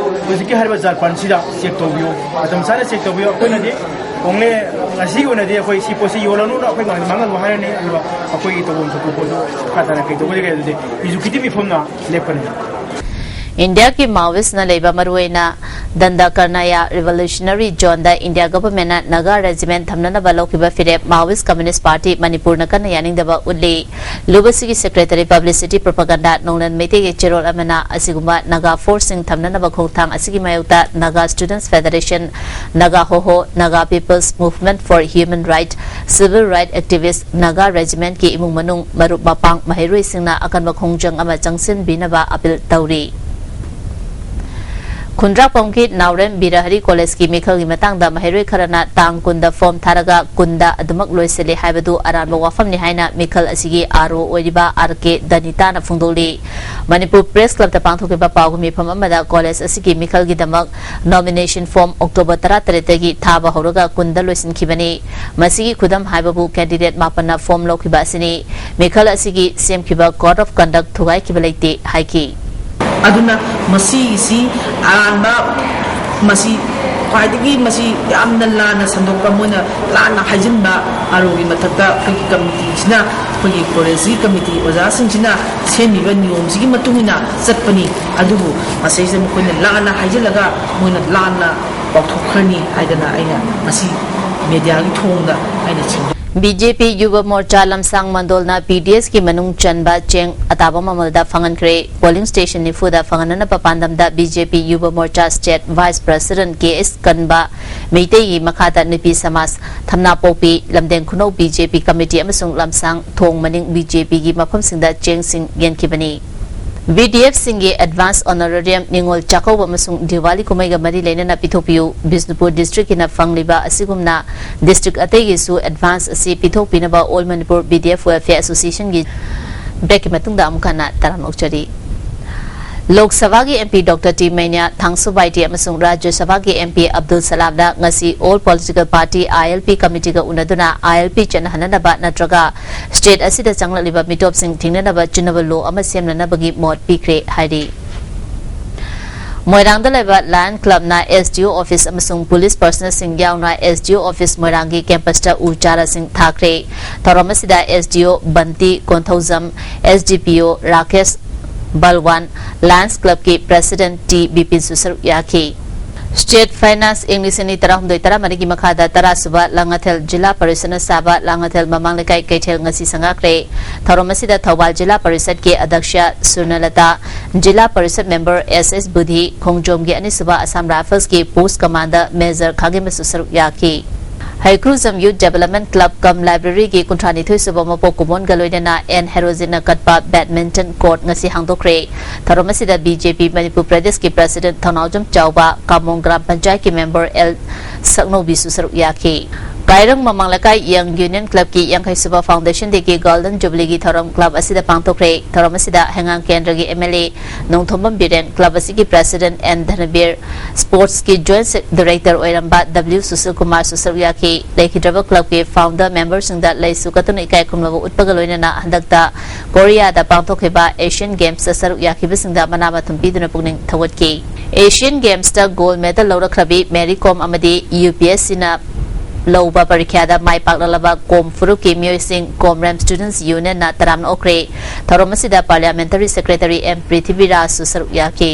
ꯍꯧꯖꯤꯛꯀꯤ ꯍꯥꯏꯔꯤꯕ ꯖꯔꯄꯟꯁꯤꯗ check ꯇꯧꯕꯤꯌꯨ, ꯃꯇꯝ ꯆꯥꯅ check ꯇꯧꯕꯤꯌꯨ꯫ ꯑꯩꯈꯣꯏꯅꯗꯤ only ꯉꯁꯤꯒꯤ ꯑꯣꯏꯅꯗꯤ ꯑꯩꯈꯣꯏ ꯁꯤ ꯄꯣꯠꯁꯤ ꯌꯣꯜꯂꯅꯨꯅ ꯑꯩꯈꯣꯏ ꯃꯥꯡꯍꯜꯂꯨ ꯍꯥꯏꯔꯅꯤ, ꯑꯗꯨꯒ ꯑꯩꯈꯣꯏꯒꯤ ꯇꯧꯐꯝ ꯊꯣꯛꯄ ꯄꯣꯠꯇꯨ ꯃꯈꯥ ꯇꯥꯅ ꯀꯩ ꯇꯧꯒꯗꯒꯦ ꯑꯗꯨꯗꯤ executive ꯃꯤꯐꯝꯅ ꯂꯦꯞꯀꯅꯤ꯫ ꯏꯟꯗꯤꯌꯥꯒꯤ Maoistꯅ ꯂꯩꯕ ꯃꯔꯨꯑꯣꯏꯅ ꯗꯟꯗꯀꯔꯅꯌꯥ Revolutionary Zoneꯗ ꯏꯟꯗꯤꯌꯥ governmentꯅ ꯅꯥꯒꯥ regiment ꯊꯝꯅꯅꯕ ꯂꯧꯈꯤꯕ ꯐꯤꯔꯦꯞ Maoist Communist Party ꯃꯅꯤꯄꯨꯔꯅ ꯀꯟꯅ ꯌꯥꯅꯤꯡꯗꯕ ꯎꯠꯂꯤ꯫ ꯂꯨꯞ ꯑꯁꯤꯒꯤ secretary publicity propaganda ꯅꯣꯡꯂꯟ ꯃꯩꯇꯩꯒꯤ ꯆꯦꯔꯣꯜ ꯑꯃꯅ ꯑꯁꯤꯒꯨꯝꯕ ꯅꯥꯒꯥ forceꯁꯤꯡ ꯊꯝꯅꯅꯕ ꯈꯣꯡꯊꯥꯡ ꯑꯁꯤꯒꯤ ꯃꯥꯌꯣꯛꯇ Naga Students Federation, Naga ꯍꯣꯍꯣ, Naga People's Movement for Human Rights, civil right activist, Naga regimentꯀꯤ ꯏꯃꯨꯡ ꯃꯅꯨꯡ, ꯃꯔꯨꯞ ꯃꯄꯥꯡ, ꯃꯍꯩꯔꯣꯏꯁꯤꯡꯅ ꯑꯀꯟꯕ ꯈꯣꯡꯖꯪ ꯑꯃ ꯆꯪꯁꯤꯟꯕꯤꯅꯕ ꯑꯥꯄꯤꯜ ꯇꯧꯔꯤ꯫ ꯈꯨꯟꯗ꯭ꯔꯥꯛꯄꯝꯒꯤ ꯅꯥꯎꯔꯦꯝ ꯕꯤꯔꯍꯔꯤ ꯀꯣꯂꯦꯖꯀꯤ ꯃꯤꯈꯜꯒꯤ ꯃꯇꯥꯡꯗ ꯃꯍꯩꯔꯣꯏ ꯈꯔꯅ ꯇꯥꯡ ꯀꯨꯟꯗ form ꯊꯥꯔꯒ ꯀꯨꯟꯗ ꯑꯗꯨꯃꯛ ꯂꯣꯏꯁꯤꯜꯂꯤ ꯍꯥꯏꯕꯗꯨ ꯑꯔꯥꯟꯕ ꯋꯥꯐꯝꯅꯤ ꯍꯥꯏꯅ ꯃꯤꯈꯜ ꯑꯁꯤꯒꯤ RO ꯑꯣꯏꯔꯤꯕ R K ꯗꯅꯤꯇꯥꯅ ꯐꯣꯡꯗꯣꯛꯂꯤ꯫ ꯃꯅꯤꯄꯨꯔ Press Clubꯇ ꯄꯥꯡꯊꯣꯛꯈꯤꯕ ꯄꯥꯎꯒꯤ ꯃꯤꯐꯝ ꯑꯃꯗ ꯀꯣꯂꯦꯖ ꯑꯁꯤꯒꯤ ꯃꯤꯈꯜꯒꯤꯗꯃꯛ nomination form October ꯇꯔꯥꯇꯔꯦꯠꯇꯒꯤ ꯊꯥꯕ ꯍꯧꯔꯒ ꯀꯨꯟꯗ ꯂꯣꯏꯁꯤꯟꯈꯤꯕꯅꯤ꯫ ꯃꯁꯤꯒꯤ ꯈꯨꯗꯝ ꯍꯥꯏꯕꯕꯨ candidate ꯃꯥꯄꯟꯅ form ꯂꯧꯈꯤꯕ ꯑꯁꯤꯅꯤ꯫ ꯃꯤꯈꯜ ꯑꯁꯤꯒꯤ ꯁꯦꯝꯈꯤꯕ code of conduct ꯊꯨꯒꯥꯏꯈꯤꯕ ꯂꯩꯇꯦ ꯍꯥꯏꯈꯤ꯫ ꯑꯗꯨꯅ ꯃꯁꯤꯒꯤꯁꯤ ꯑꯔꯥꯟꯕ, ꯃꯁꯤ ꯈ꯭ꯋꯥꯏꯗꯒꯤ ꯃꯁꯤ ꯌꯥꯝꯅ ꯂꯥꯟꯅ ꯁꯟꯗꯣꯛꯄ, ꯃꯣꯏꯅ ꯂꯥꯟꯅ ꯍꯥꯏꯖꯤꯟꯕ꯫ ROꯒꯤ ꯃꯊꯛꯇ ꯑꯩꯈꯣꯏꯒꯤ committeeꯁꯤꯅ, ꯑꯩꯈꯣꯏꯒꯤ ꯀꯣꯂꯦꯖꯀꯤ committee ꯑꯣꯖꯥꯁꯤꯡꯁꯤꯅ ꯁꯦꯝꯃꯤꯕ ꯅꯤꯌꯣꯝꯁꯤꯒꯤ ꯃꯇꯨꯡ ꯏꯟꯅ ꯆꯠꯄꯅꯤ꯫ ꯑꯗꯨꯕꯨ ꯃꯁꯤꯁꯦ ꯃꯈꯣꯏꯅ ꯂꯥꯟꯅ ꯍꯥꯏꯖꯤꯜꯂꯒ ꯃꯣꯏꯅ ꯂꯥꯟꯅ ꯄꯥꯎꯊꯣꯛꯈ꯭ꯔꯅꯤ ꯍꯥꯏꯗꯅ ꯑꯩꯅ ꯉꯁꯤ mediaꯒꯤ ꯊꯣꯡꯗ ꯑꯩꯅ ꯁꯤꯡꯖ- BJP ꯌꯨꯕ ꯃꯣꯔꯆꯥ ꯂꯝꯁꯥꯡ ꯃꯟꯗꯣꯜꯅ PDSꯀꯤ ꯃꯅꯨꯡ ꯆꯟꯕ ꯆꯦꯡ ꯑꯇꯥꯕ ꯃꯃꯜꯗ ꯐꯪꯍꯟꯈ꯭ꯔꯦ꯫ Polling station ꯅꯤꯐꯨꯗ ꯐꯪꯍꯟꯅꯅꯕ ꯄꯥꯟꯗꯝꯗ BJP ꯌꯨꯕ ꯃꯣꯔꯆꯥ state vice president K S ꯀꯟꯕ ꯃꯩꯇꯩꯒꯤ ꯃꯈꯥꯗ ꯅꯨꯄꯤ ꯁꯃꯥꯖ, ꯊꯝꯅꯥꯄꯣꯛꯄꯤ, ꯂꯝꯗꯦꯡ ꯈꯨꯅꯧ BJP committee ꯑꯃꯁꯨꯡ ꯂꯝꯁꯥꯡ ꯊꯣꯡ ꯃꯅꯤꯡ BJPꯒꯤ ꯃꯐꯝꯁꯤꯡꯗ ꯆꯦꯡꯁꯤꯡ ꯌꯦꯟꯈꯤꯕꯅꯤ꯫ ꯕꯤ ꯗꯤ ꯑꯦꯐꯁꯤꯡꯒꯤ ꯑꯦꯗꯚꯥꯟꯁ ꯑꯣꯅꯔꯦꯔꯤꯌꯝ, ꯅꯤꯉꯣꯜ ꯆꯥꯛꯀꯧꯕ ꯑꯃꯁꯨꯡ ꯗꯤꯋꯥꯂꯤ ꯀꯨꯝꯍꯩꯒ ꯃꯔꯤ ꯂꯩꯅꯅ ꯄꯤꯊꯣꯛꯄꯤꯌꯨ꯫ ꯕꯤꯁꯅꯨꯄꯨꯔ ꯗꯤꯁꯇ꯭ꯔꯤꯛꯀꯤꯅ ꯐꯪꯂꯤꯕ ꯑꯁꯤꯒꯨꯝꯅ ꯗꯤꯁꯇ꯭ꯔꯤꯛ ꯑꯇꯩꯒꯤꯁꯨ ꯑꯦꯗꯚꯥꯟꯁ ꯑꯁꯤ ꯄꯤꯊꯣꯛꯄꯤꯅꯕ all Manipur B D F welfare ꯑꯦꯁꯣꯁꯤꯌꯦꯁꯟꯒꯤ ꯕ꯭ꯔꯦꯛꯀꯤ ꯃꯇꯨꯡꯗ ꯑꯃꯨꯛ ꯍꯟꯅ ꯇꯔꯥꯝꯅ ꯑꯣꯛꯆꯔꯤ꯫ ꯂꯣꯛ ꯁꯚꯥꯒꯤ M P doctor T Meinya, Thangsu Baite ꯑꯃꯁꯨꯡ ꯔꯥꯖ꯭ꯌ ꯁꯚꯥꯒꯤ ꯑꯦꯝ ꯄꯤ ꯑꯕꯗꯨꯜ ꯁꯂꯥꯝꯅ ꯉꯁꯤ all political party I L P ꯀꯃꯤꯇꯤꯒ ꯎꯅꯗꯨꯅ ꯑꯥꯏ ꯑꯦꯜ ꯄꯤ ꯆꯠꯅꯍꯟꯅꯅꯕ ꯅꯠꯇ꯭ꯔꯒ ꯁ꯭ꯇꯦꯠ ꯑꯁꯤꯗ ꯆꯪꯂꯛꯂꯤꯕ ꯃꯤꯇꯣꯞꯁꯤꯡ ꯊꯤꯡꯅꯅꯕ ꯆꯨꯅꯕ ꯂꯣ ꯑꯃ ꯁꯦꯝꯅꯅꯕꯒꯤ ꯃꯣꯠ ꯄꯤꯈ꯭ꯔꯦ ꯍꯥꯏꯔꯤ꯫ ꯃꯣꯏꯔꯥꯡꯗ ꯂꯩꯕ ꯂꯥꯌꯟ ꯀ꯭ꯂꯕꯅ ꯑꯦꯁ ꯗꯤ ꯑꯣ ꯑꯣꯐꯤꯁ ꯑꯃꯁꯨꯡ ꯄꯨꯂꯤꯁ ꯄꯔꯁꯅꯦꯜꯁꯤꯡ ꯌꯥꯎꯅ ꯑꯦꯁ ꯗꯤ ꯑꯣ ꯑꯣꯐꯤꯁ ꯃꯣꯏꯔꯥꯡꯒꯤ ꯀꯦꯝꯄꯁꯇ ꯎ ꯆꯥꯔꯥꯁꯤꯡ ꯊꯥꯈ꯭ꯔꯦ꯫ ꯊꯧꯔꯝ ꯑꯁꯤꯗ ꯑꯦꯁ ꯗꯤ ꯑꯣ ꯕꯟꯇꯤ ꯀꯣꯟꯊꯧꯖꯝ, ꯑꯦꯁ ꯗꯤ ꯄꯤ ꯑꯣ ꯔꯥꯀꯦꯁ ꯕꯜꯋꯥꯟ, ꯂꯥꯌꯟꯁ ꯀ꯭ꯂꯕꯀꯤ ꯄ꯭ꯔꯦꯁꯤꯗꯦꯟꯠ ꯇꯤ ꯕꯤꯄꯤꯟꯁꯨ ꯁꯔꯨꯛ ꯌꯥꯈꯤ꯫ ꯁ꯭ꯇꯦꯠ ꯐꯥꯏꯅꯥꯟꯁ ꯏꯪ ꯂꯤꯁꯤꯡ ꯑꯅꯤ ꯇꯔꯥꯍꯨꯝꯗꯣꯏ ꯇꯔꯥꯃꯔꯤꯒꯤ ꯃꯈꯥꯗ ꯇꯔꯥ ꯁꯨꯕ ꯂꯥꯡꯉꯊꯦꯜ ꯖꯤꯂꯥ ꯄꯔꯤꯁꯠꯅ ꯁꯥꯕ ꯂꯥꯡꯉꯊꯦꯜ ꯃꯃꯥꯡ ꯂꯩꯀꯥꯏ ꯀꯩꯊꯦꯜ ꯉꯁꯤ ꯁꯪꯒꯥꯈ꯭ꯔꯦ꯫ ꯊꯧꯔꯝ ꯑꯁꯤꯗ ꯊꯧꯕꯥꯜ ꯖꯤꯂꯥ ꯄꯔꯤꯁꯠꯀꯤ ꯑꯗ꯭ꯌꯛꯁ ꯁꯨꯔꯅꯂꯇꯥ, ꯖꯤꯂꯥ ꯄꯔꯤꯁꯠ ꯃꯦꯝꯕꯔ ꯑꯦꯁ ꯑꯦꯁ ꯕꯨꯙꯤ, ꯈꯣꯡꯖꯣꯝꯒꯤ ꯑꯅꯤꯁꯨꯕ ꯑꯁꯥꯝ ꯔꯥꯏꯐꯜꯁꯀꯤ ꯄꯣꯁ꯭ꯠ ꯀꯃꯥꯟꯗꯔ ꯃꯦꯖꯔ ꯈꯥꯒꯦꯝꯕꯁꯨ ꯁꯔꯨꯛ ꯌꯥꯈꯤ꯫ ꯍꯩꯀ꯭ꯔꯨꯖꯝ ꯌꯨꯠ ꯗꯦꯕꯂꯞꯃꯦꯟꯠ ꯀ꯭ꯂꯕ ꯀꯝ ꯂꯥꯏꯕ꯭ꯔꯦꯔꯤꯒꯤ ꯀꯨꯟꯊ꯭ꯔꯥꯅꯤꯊꯣꯏ ꯁꯨꯕ ꯃꯄꯣꯛ ꯀꯨꯝꯑꯣꯟꯒ ꯂꯣꯏꯅꯅ ꯑꯦꯟ ꯍꯦꯔꯣꯖꯤꯟꯅ ꯀꯠꯄ ꯕꯦꯗꯃꯤꯟꯇꯟ ꯀꯣꯔꯠ ꯉꯁꯤ ꯍꯥꯡꯗꯣꯛꯈ꯭ꯔꯦ꯫ ꯊꯧꯔꯝ ꯑꯁꯤꯗ ꯕꯤ ꯖꯦ ꯄꯤ ꯃꯅꯤꯄꯨꯔ ꯄ꯭ꯔꯗꯦꯁꯀꯤ ꯄ꯭ꯔꯦꯁꯤꯗꯦꯟꯠ ꯊꯧꯅꯥꯎꯖꯝ ꯆꯥꯎꯕ, ꯀꯥꯃꯣꯡ ꯒ꯭ꯔꯥꯝ ꯄꯟꯆꯥꯌꯠꯀꯤ ꯃꯦꯝꯕꯔ ꯑꯦꯜ ꯁꯛꯅꯧꯕꯤꯁꯨ ꯁꯔꯨꯛ ꯌꯥꯈꯤ꯫ ꯀꯥꯏꯔꯪ ꯃꯃꯥꯡ ꯂꯩꯀꯥꯏ ꯌꯪ ꯌꯨꯅꯤꯌꯟ ꯀ꯭ꯂꯕꯀꯤ ꯌꯥꯡꯈꯩ ꯁꯨꯕ ꯐꯥꯎꯟꯗꯦꯁꯟ ꯗꯦꯒꯤ ꯒꯣꯜꯗꯟ ꯖꯨꯕꯤꯂꯤꯒꯤ ꯊꯧꯔꯝ ꯀ꯭ꯂꯕ ꯑꯁꯤꯗ ꯄꯥꯡꯊꯣꯛꯈ꯭ꯔꯦ꯫ ꯊꯧꯔꯝ ꯑꯁꯤꯗ ꯍꯩꯉꯥꯡ ꯀꯦꯟꯗ꯭ꯔꯒꯤ ꯑꯦꯝ ꯑꯦꯜ ꯑꯦ ꯅꯣꯡꯊꯣꯝꯕꯝ ꯕꯤꯔꯦꯟ, ꯀ꯭ꯂꯕ ꯑꯁꯤꯒꯤ ꯄ꯭ꯔꯦꯁꯤꯗꯦꯟꯠ ꯑꯦꯟ ꯙꯅꯕꯤꯔ, ꯁ꯭ꯄꯣꯔꯠꯁꯀꯤ ꯖꯣꯏꯟꯠ ꯁꯦ-, ꯗꯥꯏꯔꯦꯛꯇꯔ ꯑꯣꯏꯔꯝꯕ ꯗꯕ꯭ꯂꯤꯎ ꯁꯨꯁꯤꯜ ꯀꯨꯃꯥꯔꯁꯨ ꯁꯔꯨꯛ ꯌꯥꯈꯤ꯫ ꯂꯩꯈꯤꯗ꯭ꯔꯕ ꯀ꯭ꯂꯕꯀꯤ ꯐꯥꯎꯟꯗꯔ ꯃꯦꯝꯕꯔꯁꯤꯡꯗ ꯂꯩꯁꯨ ꯀꯠꯇꯨꯅ ꯏꯀꯥꯏ ꯈꯨꯝꯅꯕ ꯎꯠꯄꯒ ꯂꯣꯏꯅꯅ ꯍꯟꯗꯛꯇ ꯀꯣꯔꯤꯌꯥꯗ ꯄꯥꯡꯊꯣꯛꯈꯤꯕ ꯑꯦꯁꯤꯌꯟ ꯒꯦꯝꯁꯇ ꯁꯔꯨꯛ ꯌꯥꯈꯤꯕꯁꯤꯡꯗ ꯃꯅꯥ ꯃꯊꯨꯝ ꯄꯤꯗꯨꯅ ꯄꯨꯛꯅꯤꯡ ꯊꯧꯒꯠꯈꯤ꯫ ꯑꯦꯁꯤꯌꯟ ꯒꯦꯝꯁꯇ ꯒꯣꯜꯗ ꯃꯦꯗꯜ ꯂꯧꯔꯛꯈ꯭ꯔꯕꯤ ꯃꯦꯔꯤ ꯀꯣꯝ ꯑꯃꯗꯤ ꯌꯨ ꯄꯤ ꯑꯦꯁ ꯁꯤꯅ ꯂꯧꯕ ꯄꯔꯤꯈ꯭ꯌꯥꯗ ꯃꯥꯏ ꯄꯥꯛꯂꯛꯂꯕ ꯀꯣꯝ ꯐꯨꯔꯨꯞꯀꯤ ꯃꯤꯑꯣꯏꯁꯤꯡ ꯀꯣꯝꯔꯦꯝ ꯁ꯭ꯇꯨꯗꯦꯟꯠꯁ ꯌꯨꯅꯤꯌꯟꯅ ꯇꯔꯥꯝꯅ ꯑꯣꯛꯈ꯭ꯔꯦ꯫ ꯊꯧꯔꯝ ꯑꯁꯤꯗ ꯄꯥꯔꯂꯤꯌꯥꯃꯦꯟꯇꯔꯤ ꯁꯦꯀ꯭ꯔꯦꯇꯔꯤ ꯑꯦꯝ ꯄ꯭ꯔꯤꯊꯤꯕꯤꯔꯥꯖꯁꯨ ꯁꯔꯨꯛ ꯌꯥꯈꯤ꯫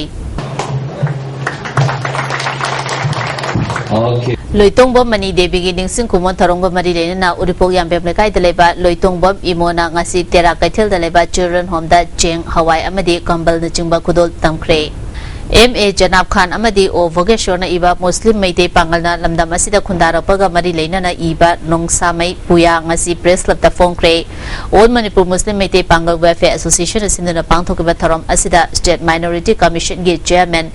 Okay. ꯂꯣꯏꯇꯣꯡꯕꯝ ꯃꯅꯤ ꯗꯦꯕꯤꯒꯤ ꯅꯤꯡꯁꯤꯡ ꯈꯨꯃꯣꯟ ꯊꯧꯔꯝꯒ ꯃꯔꯤ ꯂꯩꯅꯅ ꯎꯔꯤꯄꯣꯛ ꯌꯥꯝꯕꯦꯝ ꯂꯩꯀꯥꯏꯗ ꯂꯩꯕ ꯂꯣꯏꯇꯣꯡꯕꯝ ꯏꯃꯣꯅ ꯉꯁꯤ ꯇꯦꯔꯥ ꯀꯩꯊꯦꯜꯗ ꯂꯩꯕ ꯆꯤꯜꯗ꯭ꯔꯦꯟ ꯍꯣꯝꯗ ꯆꯦꯡ, ꯍꯋꯥꯏ ꯑꯃꯗꯤ ꯀꯝꯕꯜꯅꯆꯤꯡꯕ ꯈꯨꯗꯣꯜ ꯇꯝꯈ꯭ꯔꯦ꯫ ꯑꯦꯝ ꯑꯦ ꯖꯅꯥꯕ ꯈꯥꯟ ꯑꯃꯗꯤ ꯑꯣ ꯚꯣꯒꯦꯁꯣꯔꯅ ꯏꯕ ꯃꯨꯁꯂꯤꯝ ꯃꯩꯇꯩ ꯄꯥꯡꯒꯜꯅ ꯂꯝꯗꯝ ꯑꯁꯤꯗ ꯈꯨꯟꯗꯥꯔꯛꯄꯒ ꯃꯔꯤ ꯂꯩꯅꯅ ꯏꯕ ꯅꯣꯡꯁꯥꯃꯩ ꯄꯨꯌꯥ ꯉꯁꯤ ꯄ꯭ꯔꯦꯁ ꯀ꯭ꯂꯕꯇ ꯐꯣꯡꯈ꯭ꯔꯦ꯫ All Manipur Muslim Meitei Pangal welfare ꯑꯦꯁꯣꯁꯤꯌꯦꯁꯟꯅ ꯁꯤꯟꯗꯨꯅ ꯄꯥꯡꯊꯣꯛꯈꯤꯕ ꯊꯧꯔꯝ ꯑꯁꯤꯗ ꯁ꯭ꯇꯦꯠ ꯃꯥꯏꯅꯣꯔꯤꯇꯤ ꯀꯃꯤꯁꯟꯒꯤ ꯆꯦꯌꯔꯃꯦꯟ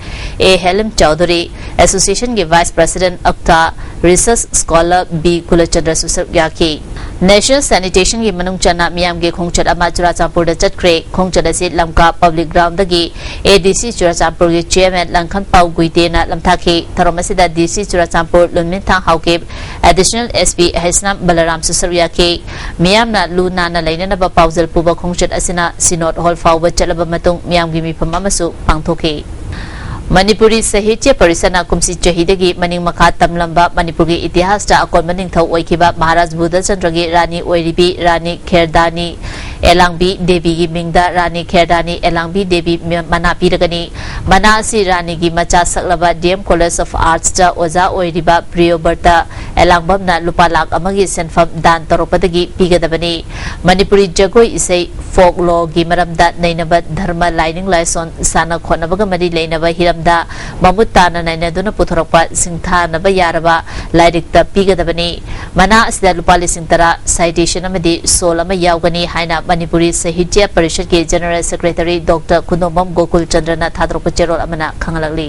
ꯑꯦ ꯍꯦꯂꯤꯝ ꯆꯧꯙꯨꯔꯤ, ꯑꯦꯁꯣꯁꯤꯌꯦꯁꯟꯒꯤ vice president Akta, research scholar B ꯀꯨꯂꯆꯟꯗ꯭ꯔꯁꯨ ꯁꯔꯨꯛ ꯌꯥꯈꯤ꯫ ꯅꯦꯁꯅꯦꯜ ꯁꯦꯅꯤꯇꯦꯁꯟꯒꯤ ꯃꯅꯨꯡ ꯆꯟꯅ ꯃꯤꯌꯥꯝꯒꯤ ꯈꯣꯡꯆꯠ ꯑꯃ ꯆꯨꯔꯥꯆꯥꯟꯄꯨꯔꯗ ꯆꯠꯈ꯭ꯔꯦ꯫ ꯈꯣꯡꯆꯠ ꯑꯁꯤ ꯂꯝꯀꯥ ꯄꯕ꯭ꯂꯤꯛ ꯒ꯭ꯔꯥꯎꯟꯗꯒꯤ ꯑꯦ ꯗꯤ ꯁꯤ ꯆꯨꯔꯥꯆꯥꯟꯄꯨꯔꯒꯤ ꯆꯦꯌꯔꯃꯦꯟ ꯂꯪꯈꯟꯄꯥꯎ ꯒꯨꯏꯇꯦꯅ ꯂꯝꯊꯥꯈꯤ꯫ ꯊꯧꯔꯝ ꯑꯁꯤꯗ ꯗꯤ ꯁꯤ Churachandpur ꯂꯨꯟꯃꯤꯟꯊꯥꯡ Haokip, additional S P Heisnam ꯕꯂꯔꯥꯝꯁꯨ ꯁꯔꯨꯛ ꯌꯥꯈꯤ꯫ ꯃꯤꯌꯥꯝꯅ ꯂꯨ ꯅꯥꯟꯅ ꯂꯩꯅꯅꯕ ꯄꯥꯎꯖꯦꯜ ꯄꯨꯕ ꯈꯣꯡꯆꯠ ꯑꯁꯤꯅ ꯁꯤꯅꯣꯗ ꯍꯣꯜ ꯐꯥꯎꯕ ꯆꯠꯂꯕ ꯃꯇꯨꯡ ꯃꯤꯌꯥꯝꯒꯤ ꯃꯤꯐꯝ ꯑꯃꯁꯨ ꯄꯥꯡꯊꯣꯛꯈꯤ꯫ ꯃꯅꯤꯄꯨꯔꯤ ꯁꯥꯍꯤꯇ꯭ꯌ ꯄꯔꯤꯁꯠꯅ ꯀꯨꯝꯁꯤ ꯆꯍꯤꯗꯒꯤ ꯃꯅꯤꯡ ꯃꯈꯥ ꯇꯝꯂꯝꯕ ꯃꯅꯤꯄꯨꯔꯒꯤ ꯏꯇꯤꯍꯥꯁꯇ ꯑꯀꯣꯟꯕ ꯅꯤꯡꯊꯧ ꯑꯣꯏꯈꯤꯕ ꯃꯍꯥꯔꯥꯖ ꯕꯨꯙꯆꯟꯗ꯭ꯔꯒꯤ ꯔꯥꯅꯤ ꯑꯣꯏꯔꯤꯕꯤ ꯔꯥꯅꯤ ꯈꯦꯔꯗꯥꯅꯤ ꯑꯦꯂꯥꯡꯕꯤ ꯗꯦꯕꯤꯒꯤ ꯃꯤꯡꯗ ꯔꯥꯅꯤ ꯈꯦꯔꯗꯥꯅꯤ ꯑꯦꯂꯥꯡꯕꯤ ꯗꯦꯕꯤ ꯃꯅꯥ ꯄꯤꯔꯒꯅꯤ꯫ ꯃꯅꯥ ꯑꯁꯤ ꯔꯥꯅꯤꯒꯤ ꯃꯆꯥ ꯁꯛꯂꯕ ꯗꯤ ꯑꯦꯝ ꯀꯣꯂꯦꯖ ꯑꯣꯐ ꯑꯥꯔꯠꯁꯇ ꯑꯣꯖꯥ ꯑꯣꯏꯔꯤꯕ ꯄ꯭ꯔꯤꯌꯣꯕꯔꯇ ꯑꯦꯂꯥꯡꯕꯝꯅ ꯂꯨꯄꯥ ꯂꯥꯈ ꯑꯃꯒꯤ ꯁꯦꯟꯐꯝ ꯗꯥꯟ ꯇꯧꯔꯛꯄꯗꯒꯤ ꯄꯤꯒꯗꯕꯅꯤ꯫ ꯃꯅꯤꯄꯨꯔꯤ ꯖꯒꯣꯏ ꯏꯁꯩ, ꯐꯣꯛ ꯂꯣꯒꯤ ꯃꯔꯝꯗ ꯅꯩꯅꯕ, ꯙꯔꯃ, ꯂꯥꯏꯅꯤꯡ ꯂꯥꯏꯁꯣꯟ, ꯁꯥꯟꯅ ꯈꯣꯠꯅꯕꯒ ꯃꯔꯤ ꯂꯩꯅꯕ ꯍꯤꯔꯝꯗ ꯃꯃꯨꯠ ꯇꯥꯅ ꯅꯩꯅꯗꯨꯅ ꯄꯨꯊꯣꯔꯛꯄ ꯁꯤꯡꯊꯥꯅꯕ ꯌꯥꯔꯕ ꯂꯥꯏꯔꯤꯛꯇ ꯄꯤꯒꯗꯕꯅꯤ꯫ ꯃꯅꯥ ꯑꯁꯤꯗ ꯂꯨꯄꯥ ꯂꯤꯁꯤꯡ ꯇꯔꯥ, ꯁꯥꯏꯇꯦꯁꯟ ꯑꯃꯗꯤ ꯁꯣꯜ ꯑꯃ ꯌꯥꯎꯒꯅꯤ ꯍꯥꯏꯅ ꯃꯅꯤꯄꯨꯔꯤ ꯁꯥꯍꯤꯇ꯭ꯌ ꯄꯔꯤꯁꯠꯀꯤ general secretary doctor Khundongbam Gokul ꯆꯟꯗ꯭ꯔꯅ ꯊꯥꯗꯣꯔꯛꯄ ꯆꯦꯔꯣꯜ ꯑꯃꯅ ꯈꯪꯍꯜꯂꯛꯂꯤ꯫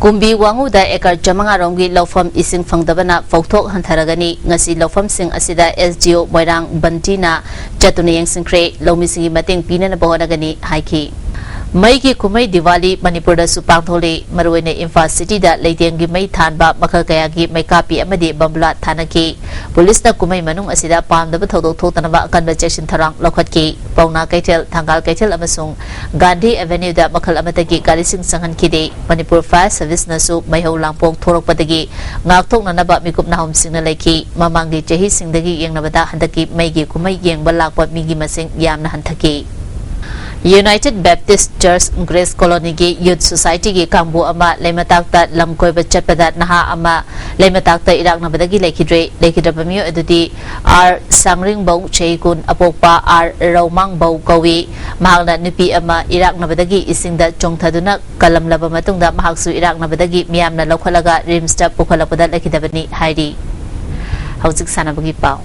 ꯀꯨꯝꯕꯤ ꯋꯥꯉꯨꯗ ꯑꯦꯀꯔ ꯆꯥꯃꯉꯥ ꯔꯣꯝꯒꯤ ꯂꯧꯐꯝ ꯏꯁꯤꯡ ꯐꯪꯗꯕꯅ ꯐꯧꯊꯣꯛ ꯍꯟꯊꯔꯒꯅꯤ꯫ ꯉꯁꯤ ꯂꯧꯐꯝꯁꯤꯡ ꯑꯁꯤꯗ ꯑꯦꯁ ꯗꯤ ꯑꯣ ꯃꯣꯏꯔꯥꯡ ꯕꯟꯇꯤꯅ ꯆꯠꯇꯨꯅ ꯌꯦꯡꯁꯤꯟꯈ꯭ꯔꯦ꯫ ꯂꯧꯃꯤꯁꯤꯡꯒꯤ ꯃꯇꯦꯡ ꯄꯤꯅꯅꯕ ꯍꯣꯠꯅꯒꯅꯤ ꯍꯥꯏꯈꯤ꯫ ꯃꯩꯒꯤ ꯀꯨꯝꯍꯩ ꯗꯤꯋꯥꯂꯤ ꯃꯅꯤꯄꯨꯔꯗꯁꯨ ꯄꯥꯡꯊꯣꯛꯂꯤ꯫ ꯃꯔꯨꯑꯣꯏꯅ ꯏꯝꯐꯥꯜ ꯁꯤꯇꯤꯗ ꯂꯩꯇꯦꯡꯒꯤ ꯃꯩ ꯊꯥꯟꯕ, ꯃꯈꯜ ꯀꯌꯥꯒꯤ ꯃꯩꯀꯥꯞꯄꯤ ꯑꯃꯗꯤ ꯕꯝꯕꯨꯂꯥ ꯊꯥꯅꯈꯤ꯫ ꯄꯨꯂꯤꯁꯅ ꯀꯨꯝꯍꯩ ꯃꯅꯨꯡ ꯑꯁꯤꯗ ꯄꯥꯝꯗꯕ ꯊꯧꯗꯣꯛ ꯊꯣꯛꯇꯅꯕ ꯑꯀꯟꯕ ꯆꯦꯛꯁꯤꯟ ꯊꯧꯔꯥꯡ ꯂꯧꯈꯠꯈꯤ꯫ ꯄꯥꯎꯅꯥ ꯀꯩꯊꯦꯜ, ꯊꯪꯒꯥꯜ ꯀꯩꯊꯦꯜ ꯑꯃꯁꯨꯡ ꯒꯥꯟꯙꯤ ꯑꯦꯚꯦꯅ꯭ꯌꯨꯗ ꯃꯈꯜ ꯑꯃꯠꯇꯒꯤ ꯒꯥꯔꯤꯁꯤꯡ ꯆꯪꯍꯟꯈꯤꯗꯦ꯫ ꯃꯅꯤꯄꯨꯔ ꯐꯥꯌꯔ ꯁꯔꯚꯤꯁꯅꯁꯨ ꯃꯩꯍꯧ ꯂꯥꯡꯄꯣꯛ ꯊꯣꯔꯛꯄꯗꯒꯤ ꯉꯥꯛꯊꯣꯛꯅꯅꯕ ꯃꯤꯀꯨꯞ ꯅꯥꯍꯨꯝꯁꯤꯡꯅ ꯂꯩꯈꯤ꯫ ꯃꯃꯥꯡꯒꯤ ꯆꯍꯤꯁꯤꯡꯗꯒꯤ ꯌꯦꯡꯅꯕꯗ ꯍꯟꯗꯛꯀꯤ ꯃꯩꯒꯤ ꯀꯨꯝꯍꯩ ꯌꯦꯡꯕ ꯂꯥꯛꯄ ꯃꯤꯒꯤ ꯃꯁꯤꯡ ꯌꯥꯝꯅ ꯍꯟꯊꯈꯤ꯫ United Baptist Church Grace Colonyꯒꯤ Youth Societyꯒꯤ ꯀꯥꯡꯕꯨ ꯑꯃ ꯂꯩꯃꯇꯥꯛꯇ ꯂꯝ ꯀꯣꯏꯕ ꯆꯠꯄꯗ ꯅꯍꯥ ꯑꯃ ꯂꯩꯃꯇꯥꯛꯇ ꯏꯔꯥꯛꯅꯕꯗꯒꯤ ꯂꯩꯈꯤꯗ꯭ꯔꯦ꯫ ꯂꯩꯈꯤꯗ꯭ꯔꯕ ꯃꯤꯑꯣꯏ ꯑꯗꯨꯗꯤ ꯑꯥꯔ ꯁꯥꯡꯔꯤꯡꯕꯧ, ꯆꯍꯤ ꯀꯨꯟ, ꯑꯄꯣꯛꯄ ꯑꯥꯔ ꯔꯧꯃꯥꯡꯕꯧ ꯀꯧꯏ꯫ ꯃꯍꯥꯛꯅ ꯅꯨꯄꯤ ꯑꯃ ꯏꯔꯥꯛꯅꯕꯗꯒꯤ ꯏꯁꯤꯡꯗ ꯆꯣꯡꯊꯗꯨꯅ ꯀꯜꯂꯝꯂꯕ ꯃꯇꯨꯡꯗ ꯃꯍꯥꯛꯁꯨ ꯏꯔꯥꯛꯅꯕꯗꯒꯤ ꯃꯤꯌꯥꯝꯅ ꯂꯧꯈꯠꯂꯒ ꯔꯤꯝꯁꯇ ꯄꯨꯈꯠꯂꯛꯄꯗ ꯂꯩꯈꯤꯗꯕꯅꯤ ꯍꯥꯏꯔꯤ꯫ ꯍꯧꯖꯤꯛ ꯁꯥꯟꯅꯕꯒꯤ ꯄꯥꯎ꯫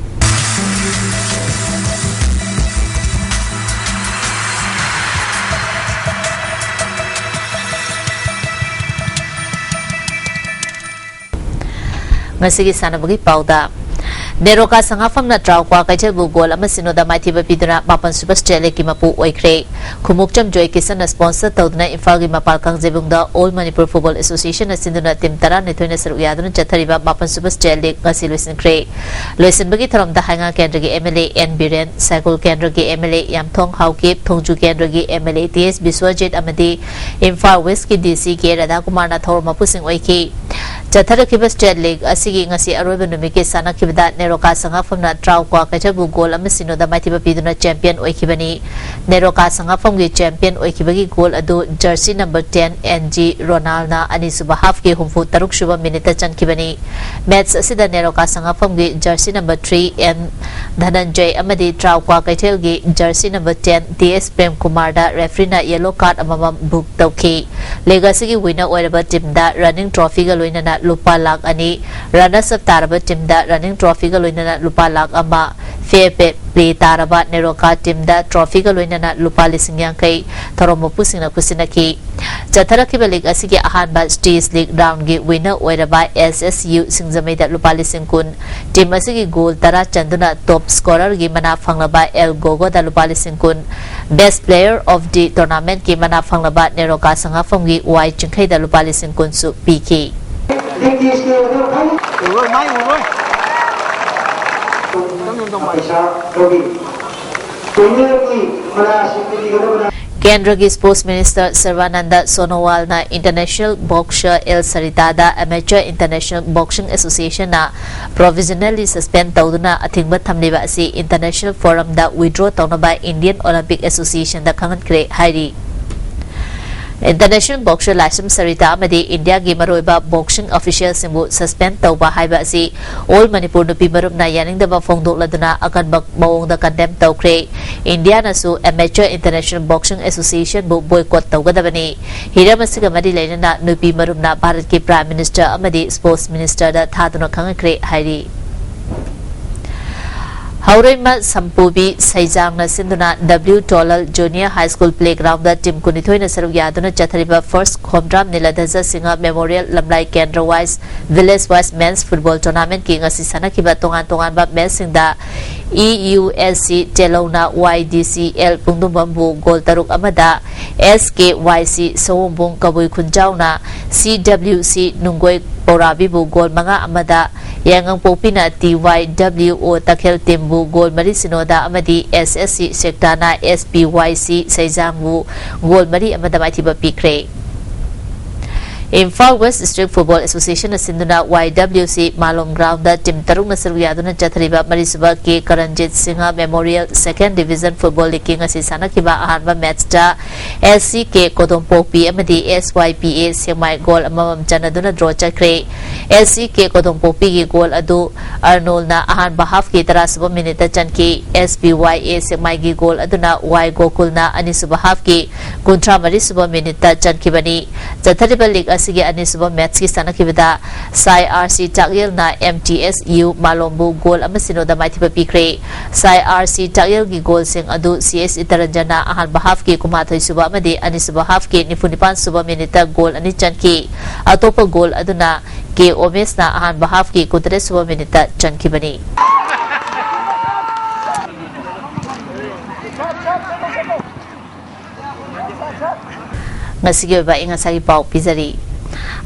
ꯉꯁꯤꯒꯤ ꯁꯥꯟꯅꯕꯒꯤ ꯄꯥꯎꯗ, ꯅꯦꯔꯣꯀꯥ ꯁꯉꯥꯐꯝꯅ ꯇ꯭ꯔꯥꯎ ꯀ꯭ꯋꯥ ꯀꯩꯊꯦꯜꯕꯨ ꯒꯣꯜ ꯑꯃ ꯁꯤꯅꯣꯗ ꯃꯥꯏꯊꯤꯕ ꯄꯤꯗꯨꯅ ꯃꯥꯄꯟ ꯁꯨꯕ ꯁ꯭ꯇꯦꯠ ꯂꯤꯒꯀꯤ ꯃꯄꯨ ꯑꯣꯏꯈ꯭ꯔꯦ꯫ ꯈꯨꯃꯨꯛꯆꯝ ꯖꯣꯏ ꯀꯤꯁꯟꯅ ꯁ꯭ꯄꯣꯟꯁꯔ ꯇꯧꯗꯨꯅ ꯏꯝꯐꯥꯜꯒꯤ ꯃꯄꯥꯜ ꯀꯥꯡꯖꯩꯕꯨꯡꯗ All Manipur Football Associationꯅ ꯁꯤꯟꯗꯨꯅ ꯇꯤꯝ ꯇꯔꯥꯅꯤꯊꯣꯏꯅ ꯁꯔꯨꯛ ꯌꯥꯗꯨꯅ ꯆꯠꯊꯔꯤꯕ ꯃꯥꯄꯟ ꯁꯨꯕ ꯁ꯭ꯇꯦꯠ ꯂꯤꯒ ꯉꯁꯤ ꯂꯣꯏꯁꯤꯟꯈ꯭ꯔꯦ꯫ ꯂꯣꯏꯁꯤꯟꯕꯒꯤ ꯊꯧꯔꯝꯗ ꯍꯩꯉꯥꯡ ꯀꯦꯟꯗ꯭ꯔꯒꯤ M L A N Biren, Saikul ꯀꯦꯟꯗ꯭ꯔꯒꯤ M L A Yamthong Haokip, Thongju ꯀꯦꯟꯗ꯭ꯔꯒꯤ M L A T S Biswajit ꯑꯃꯗꯤ ꯏꯝꯐꯥꯜ ꯋꯦꯁꯀꯤ ꯗꯤ ꯁꯤ ꯀꯦ ꯔꯥꯙꯥꯀꯨꯃꯥꯔꯅ ꯊꯧꯔꯝ ꯃꯄꯨꯁꯤꯡ ꯑꯣꯏꯈꯤ꯫ ꯆꯠꯊꯔꯛꯈꯤꯕ ꯁ꯭ꯇꯦꯠ ꯂꯤꯒ ꯑꯁꯤꯒꯤ ꯉꯁꯤ ꯑꯔꯣꯏꯕ ꯅꯨꯃꯤꯠꯀꯤ ꯁꯥꯟꯅꯈꯤꯕꯗ ꯅꯦꯔꯣꯀꯥ ꯁꯉꯥꯐꯝꯅ ꯇ꯭ꯔꯥꯎ ꯀ꯭ꯋꯥ ꯀꯩꯊꯦꯜꯕꯨ ꯒꯣꯜ ꯑꯃ ꯁꯤꯅꯣꯗ ꯃꯥꯏꯊꯤꯕ ꯄꯤꯗꯨꯅ ꯆꯦꯝꯄꯤꯌꯟ ꯑꯣꯏꯈꯤꯕꯅꯤ꯫ ꯅꯦꯔꯣꯀꯥ ꯁꯉꯥꯐꯝꯒꯤ ꯆꯦꯝꯄꯤꯌꯟ ꯑꯣꯏꯈꯤꯕꯒꯤ ꯒꯣꯜ ꯑꯗꯨ jersey number ten N G ꯔꯣꯅꯥꯜꯅ ꯑꯅꯤꯁꯨꯕ ꯍꯥꯐꯀꯤ ꯍꯨꯝꯐꯨ ꯇꯔꯨꯛ ꯁꯨꯕ ꯃꯤꯅꯤꯠꯇ ꯆꯟꯈꯤꯕꯅꯤ꯫ ꯃꯦꯠꯆ ꯑꯁꯤꯗ ꯅꯦꯔꯣꯀꯥ ꯁꯉꯥꯐꯝꯒꯤ jersey number three N Dhananjoy ꯑꯃꯗꯤ ꯇ꯭ꯔꯥꯎ ꯀ꯭ꯋꯥ ꯀꯩꯊꯦꯜꯒꯤ jersey number ten T S ꯄ꯭ꯔꯦꯝꯀꯨꯃꯥꯔꯗ ꯔꯦꯐ꯭ꯔꯤꯅ ꯌꯦꯂꯣ ꯀꯥꯔꯗ ꯑꯃꯃꯝ ꯕꯨꯛ ꯇꯧꯈꯤ꯫ ꯂꯤꯒ ꯑꯁꯤꯒꯤ ꯋꯤꯟꯅꯔ ꯑꯣꯏꯔꯕ ꯇꯤꯝꯗ ꯔꯟꯅꯤꯡ ꯇ꯭ꯔꯣꯐꯤꯒ ꯂꯣꯏꯅꯅ ꯂꯨꯄꯥ ꯂꯥꯈ ꯑꯅꯤ, ꯔꯟꯅꯔꯁ ꯑꯞ ꯇꯥꯔꯕ ꯇꯤꯝꯗ ꯔꯟꯅꯤꯡ ꯇ꯭ꯔꯣꯐꯤꯒ ꯂꯣꯏꯅꯅ ꯂꯨꯄꯥ ꯂꯥꯈ ꯑꯃ, ꯐꯦꯌꯔ ꯄꯦ ꯄ꯭ꯂꯦ ꯇꯥꯔꯕ ꯅꯦꯔꯣꯀꯥ ꯇꯤꯝꯗ ꯇ꯭ꯔꯣꯐꯤꯒ ꯂꯣꯏꯅꯅ ꯂꯨꯄꯥ ꯂꯤꯁꯤꯡ ꯌꯥꯡꯈꯩ ꯊꯧꯔꯝ ꯃꯄꯨꯁꯤꯡꯅ ꯈꯨꯠꯁꯤꯟꯅꯈꯤ꯫ ꯆꯠꯊꯔꯛꯈꯤꯕ ꯂꯤꯒ ꯑꯁꯤꯒꯤ ꯑꯍꯥꯟꯕ ꯁ꯭ꯇꯦꯖ ꯂꯤꯒ ꯔꯥꯎꯟꯒꯤ ꯋꯤꯟꯅꯔ ꯑꯣꯏꯔꯕ ꯑꯦꯁ ꯑꯦꯁ ꯌꯨ ꯁꯤꯡꯖꯃꯩꯗ ꯂꯨꯄꯥ ꯂꯤꯁꯤꯡ ꯀꯨꯟ, ꯇꯤꯝ ꯑꯁꯤꯒꯤ ꯒꯣꯜ ꯇꯔꯥ ꯆꯟꯗꯨꯅ ꯇꯣꯞ ꯁ꯭ꯀꯣꯔꯔꯒꯤ ꯃꯅꯥ ꯐꯪꯂꯕ ꯑꯦꯜ ꯒꯣꯒꯣꯗ ꯂꯨꯄꯥ ꯂꯤꯁꯤꯡ ꯀꯨꯟ, Best Player of the Tournamentꯀꯤ ꯃꯅꯥ ꯐꯪꯂꯕ ꯅꯦꯔꯣꯀꯥ ꯁꯉꯥꯐꯝꯒꯤ ꯋꯥꯏ ꯆꯤꯡꯈꯩꯗ ꯂꯨꯄꯥ ꯂꯤꯁꯤꯡ ꯀꯨꯟꯁꯨ ꯄꯤꯈꯤ꯫ ꯎꯔꯣꯏ, ꯃꯥꯏ ꯎꯔꯣꯏ꯫ ꯈꯤꯇꯪ ꯅꯦꯝꯊꯧ ꯃꯥꯜꯂꯦ꯫ ꯄꯩꯁꯥ ꯂꯧꯕꯤ꯫ ꯇꯣꯔꯅꯥꯃꯦꯟꯒꯤ ꯃꯅꯥ ꯁꯤꯟꯕꯤꯒꯗꯕꯅ ꯀꯦ ꯀꯦꯟꯗ꯭ꯔꯒꯤ Sports Minister ꯁꯔꯕꯥꯅꯟꯗ ꯁꯣꯅꯣꯋꯥꯜꯅ International Boxer ꯑꯦꯜ ꯁꯔꯤꯇꯥꯗ Amateur International Boxing Associationꯅ provisionally suspend ꯇꯧꯗꯨꯅ ꯑꯊꯤꯡꯕ ꯊꯝꯂꯤꯕ ꯑꯁꯤ International Forumꯗ withdraw ꯇꯧꯅꯕ Indian Olympic Associationꯗ ꯈꯪꯍꯟꯈ꯭ꯔꯦ ꯍꯥꯏꯔꯤ꯫ International boxer ꯂꯥꯏꯁ꯭ꯔꯝ ꯁꯔꯤꯇꯥ ꯑꯃꯗꯤ ꯏꯟꯗꯤꯌꯥꯒꯤ ꯃꯔꯨꯑꯣꯏꯕ boxing officialꯁꯤꯡꯕꯨ suspend ꯇꯧꯕ ꯍꯥꯏꯕ ꯑꯁꯤ All Manipur ꯅꯨꯄꯤ ꯃꯔꯨꯞꯅ ꯌꯥꯅꯤꯡꯗꯕ ꯐꯣꯡꯗꯣꯛꯂꯗꯨꯅ ꯑꯀꯟꯕ ꯃꯑꯣꯡꯗ condemn ꯇꯧꯈ꯭ꯔꯦ꯫ ꯏꯟꯗꯤꯌꯥꯅꯁꯨ Amateur International Boxing Associationꯕꯨ boycott ꯇꯧꯒꯗꯕꯅꯤ꯫ ꯍꯤꯔꯝ ꯑꯁꯤꯒ ꯃꯔꯤ ꯂꯩꯅꯅ ꯅꯨꯄꯤ ꯃꯔꯨꯞꯅ ꯚꯥꯔꯠꯀꯤ Prime Minister ꯑꯃꯗꯤ Sports Ministerꯗ ꯊꯥꯗꯨꯅ ꯈꯪꯍꯟꯈ꯭ꯔꯦ ꯍꯥꯏꯔꯤ꯫ ꯍꯧꯔꯩꯃ ꯁꯝꯄꯨꯕꯤ ꯁꯩꯖꯥꯡꯅ ꯁꯤꯟꯗꯨꯅ W ꯇꯣꯂꯜ Junior High School playgroundꯗ team ꯀꯨꯟꯅꯤꯊꯣꯏꯅ ꯁꯔꯨꯛ ꯌꯥꯗꯨꯅ ꯆꯠꯊꯔꯤꯕ First ꯈꯣꯝꯗ꯭ꯔꯥꯝ ꯅꯤꯂꯙꯖ ꯁꯤꯡꯍ Memorial ꯂꯝꯂꯥꯏ ꯀꯦꯟꯗ꯭ꯔ wise, village wise men's football tournamentꯀꯤ ꯉꯁꯤ ꯁꯥꯟꯅꯈꯤꯕ ꯇꯣꯉꯥꯟ ꯇꯣꯉꯥꯟꯕ matchꯁꯤꯡꯗ E U S C ꯇꯦꯂꯧꯅ Y D C L ꯄꯨꯡꯗꯨꯝꯕꯝꯕꯨ goal ꯇꯔꯨꯛ ꯑꯃꯗ, S K Y C ꯁꯑꯣꯝꯕꯨꯡ ꯀꯕꯨꯏ ꯈꯨꯟꯖꯥꯎꯅ C W C ꯅꯨꯡꯒꯣꯏ ꯄꯧꯔꯥꯕꯤꯕꯨ goal ꯃꯉꯥ ꯑꯃꯗ, ꯌꯥꯏꯉꯪꯄꯣꯛꯄꯤꯅ T Y W O ꯇꯈꯦꯜ teamꯕꯨ goal ꯃꯔꯤ ꯁꯤꯅꯣꯗ ꯑꯃꯗꯤ S S C ꯁꯦꯛꯇꯥꯅ S P Y C ꯁꯩꯖꯥꯡꯕꯨ goal ꯃꯔꯤ ꯑꯃꯗ ꯃꯥꯏꯊꯤꯕ ꯄꯤꯈ꯭ꯔꯦ꯫ ꯏꯝꯐꯥꯜ West District Football Associationꯅ ꯁꯤꯟꯗꯨꯅ Y W C ꯃꯥꯂꯣꯝ groundꯗ team ꯇꯔꯨꯛꯅ ꯁꯔꯨꯛ ꯌꯥꯗꯨꯅ ꯆꯠꯊꯔꯤꯕ ꯃꯔꯤꯁꯨꯕ K ꯀꯔꯟꯖꯤꯠ Singh Memorial Second Division Football Leagueꯀꯤ ꯉꯁꯤ ꯁꯥꯟꯅꯈꯤꯕ ꯑꯍꯥꯟꯕ matchꯇ S C K ꯀꯣꯗꯣꯝꯄꯣꯛꯄꯤ ꯑꯃꯗꯤ S Y P A Sekmai goal ꯑꯃꯃꯝ ꯆꯟꯅꯗꯨꯅ draw ꯆꯠꯈ꯭ꯔꯦ꯫ S C K ꯀꯣꯗꯣꯝꯄꯣꯛꯄꯤꯒꯤ goal ꯑꯗꯨ ꯑꯔꯅꯣꯜꯅ ꯑꯍꯥꯟꯕ halfꯀꯤ ꯇꯔꯥꯁꯨꯕ minuteꯇ ꯆꯟꯈꯤ꯫ S P Y A ꯁꯦꯛꯃꯥꯏꯒꯤ goal ꯑꯗꯨꯅ Y ꯒꯣꯀꯨꯜꯅ ꯑꯅꯤꯁꯨꯕ halfꯀꯤ ꯀꯨꯟꯊ꯭ꯔꯥ ꯃꯔꯤꯁꯨꯕ minuteꯇ ꯆꯟꯈꯤꯕꯅꯤ꯫ ꯆꯠꯊꯔꯤꯕ league ꯑꯁꯤꯒꯤ ꯑꯅꯤꯁꯨꯕ matchꯀꯤ ꯁꯥꯟꯅꯈꯤꯕꯗ ꯁꯥꯏ R C ꯆꯥꯛꯌꯦꯜꯅ M T S U ꯃꯥꯂꯣꯝꯕꯨ goal ꯑꯃ ꯁꯤꯅꯣꯗ ꯃꯥꯏꯊꯤꯕ ꯄꯤꯈ꯭ꯔꯦ꯫ ꯁꯥꯏ R C ꯆꯥꯛꯌꯦꯜꯒꯤ goalꯁꯤꯡ ꯑꯗꯨ C S ꯏꯇꯔꯟꯖꯟꯅ ꯑꯍꯥꯟꯕ halfꯀꯤ ꯀꯨꯟꯃꯥꯊꯣꯏ ꯁꯨꯕ ꯑꯃꯗꯤ ꯑꯅꯤꯁꯨꯕ halfꯀꯤ ꯅꯤꯐꯨ ꯅꯤꯄꯥꯟ ꯁꯨꯕ minuteꯇ goal ꯑꯅꯤ ꯆꯟꯈꯤ꯫ ꯑꯇꯣꯞꯄ goal ꯑꯗꯨꯅ K ꯎꯃꯦꯁꯅ ꯑꯍꯥꯟꯕ halfꯀꯤ ꯀꯨꯟꯇꯔꯦꯠ ꯁꯨꯕ minuteꯇ ꯆꯟꯈꯤꯕꯅꯤ꯫ ꯉꯁꯤꯒꯤ ꯑꯣꯏꯕ ꯑꯏꯪ ꯑꯁꯥꯒꯤ ꯄꯥꯎ ꯄꯤꯖꯔꯤ꯫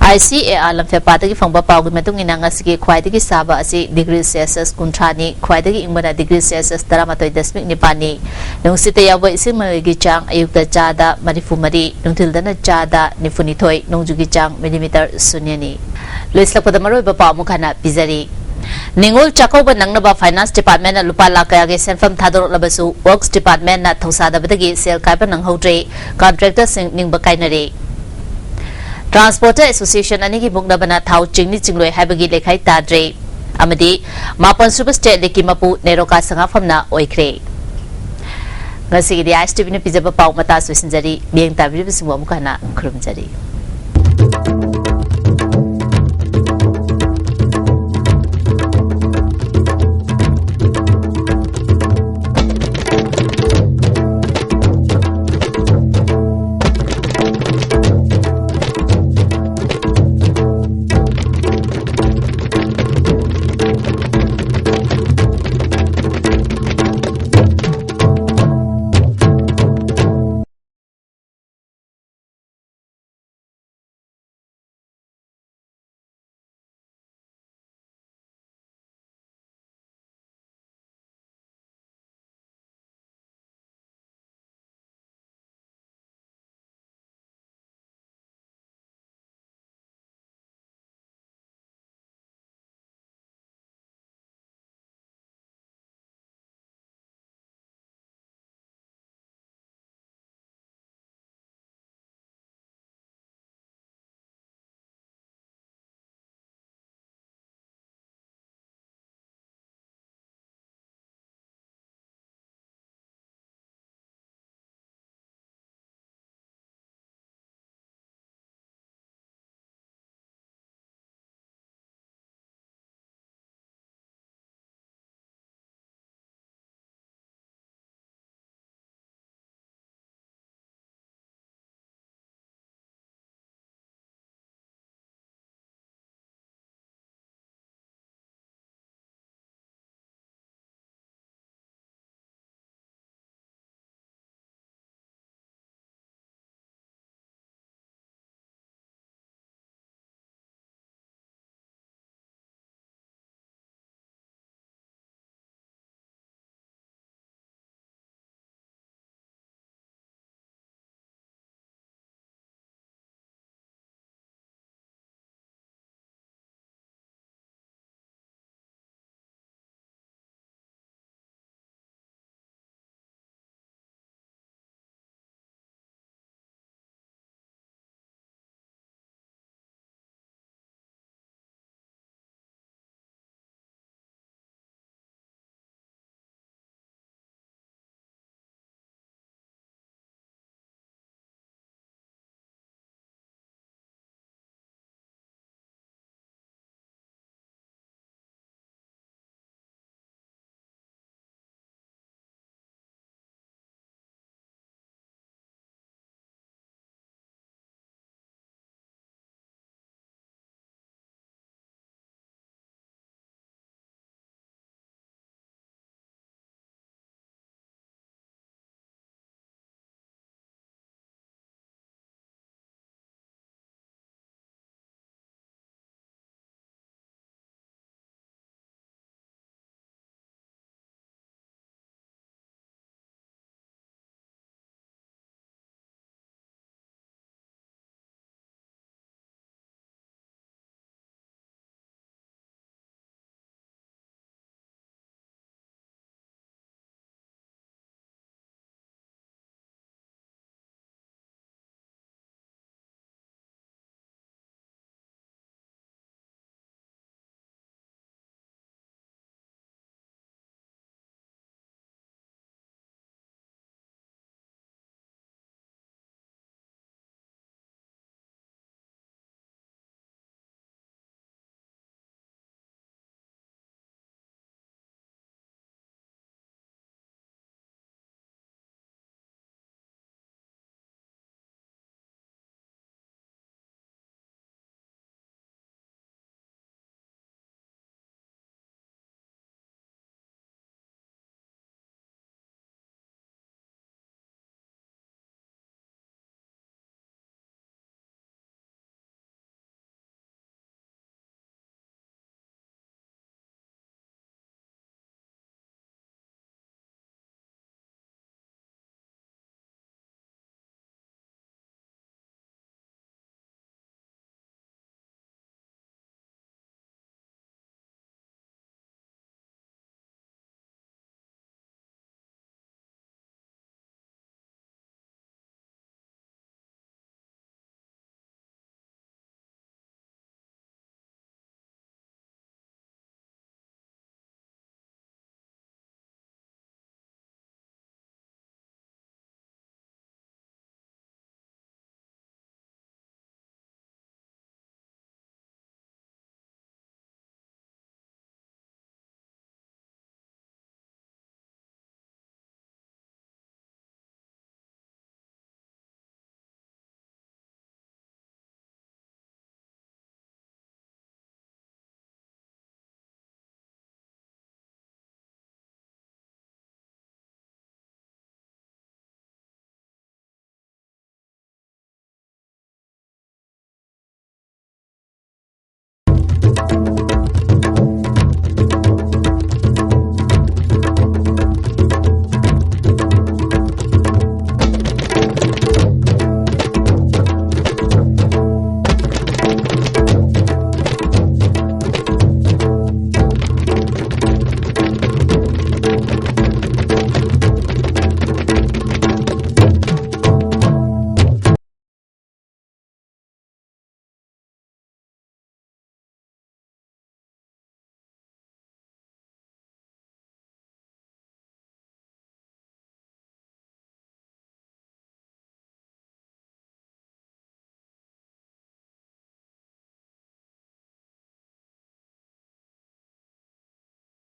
ICAR ꯂꯝꯐꯦꯜꯄꯥꯠꯇꯒꯤ ꯐꯪꯕ ꯄꯥꯎꯒꯤ ꯃꯇꯨꯡ ꯏꯟꯅ, ꯉꯁꯤꯒꯤ ꯈ꯭ꯋꯥꯏꯗꯒꯤ ꯁꯥꯕ ꯑꯁꯤ degree Celsius ꯀꯨꯟꯊ꯭ꯔꯥꯅꯤ, ꯈ꯭ꯋꯥꯏꯗꯒꯤ ꯏꯪꯕꯅ degree Celsius ꯇꯔꯥꯃꯥꯊꯣꯏ ꯗꯁꯃꯤꯛ ꯅꯤꯄꯥꯟꯅꯤ꯫ ꯅꯨꯡꯁꯤꯠꯇ ꯌꯥꯎꯕ ꯏꯁꯤꯡ ꯃꯉꯥꯜꯒꯤ ꯆꯥꯡ ꯑꯌꯨꯛꯇ ꯆꯥꯗ ꯃꯔꯤꯐꯨ ꯃꯔꯤ, ꯅꯨꯡꯊꯤꯜꯗꯅ ꯆꯥꯗ ꯅꯤꯐꯨ ꯅꯤꯊꯣꯏ, ꯅꯣꯡꯖꯨꯒꯤ ꯆꯥꯡ millimeter ꯁꯨꯟꯌꯅꯤ꯫ ꯂꯣꯏꯁꯤꯜꯂꯛꯄꯗ ꯃꯔꯨꯑꯣꯏꯕ ꯄꯥꯎ ꯑꯃꯨꯛ ꯍꯟꯅ ꯄꯤꯖꯔꯤ꯫ ꯅꯤꯉꯣꯜ ꯆꯥꯛꯀꯧꯕ ꯅꯪꯅꯕ Finance Department ꯅ ꯂꯨꯄꯥ ꯂꯥꯈ ꯀꯌꯥꯒꯤ ꯁꯦꯟꯐꯝ ꯊꯥꯗꯣꯔꯛꯂꯕꯁꯨ, Works Department ꯅ ꯊꯧꯁꯥꯗꯕꯗꯒꯤ ꯁꯦꯜ ꯀꯥꯏꯕ ꯅꯪꯍꯧꯗ꯭ꯔꯦ꯫ Contractor ꯁꯤꯡ ꯅꯤꯡꯕ ꯀꯥꯏꯅꯔꯦ꯫ Transporter Association ꯑꯅꯤꯒꯤ ꯃꯨꯛꯅꯕꯅ ꯊꯥꯎ ꯆꯤꯡꯅꯤ ꯆꯤꯡꯂꯣꯏ ꯍꯥꯏꯕꯒꯤ ꯂꯩꯈꯥꯏ ꯇꯥꯗ꯭ꯔꯦ꯫ ꯑꯃꯗꯤ ꯃꯥꯄꯟ ꯁꯨꯕ State League ꯀꯤ ꯃꯄꯨ ꯅꯦꯔꯣꯀꯥ ꯁꯉꯥꯐꯝꯅ ꯑꯣꯏꯈ꯭ꯔꯦ꯫ ꯉꯁꯤꯒꯤꯗꯤ ISTV ꯅ ꯄꯤꯖꯕ ꯄꯥꯎ ꯃꯇꯥꯁꯨ ꯂꯣꯏꯁꯤꯟꯖꯔꯤ꯫ ꯃꯤꯠꯌꯦꯡ ꯇꯥꯕꯤꯔꯤꯕꯁꯤꯡꯕꯨ ꯑꯃꯨꯛ ꯍꯟꯅ ꯈꯨꯔꯨꯝꯖꯔꯤ꯫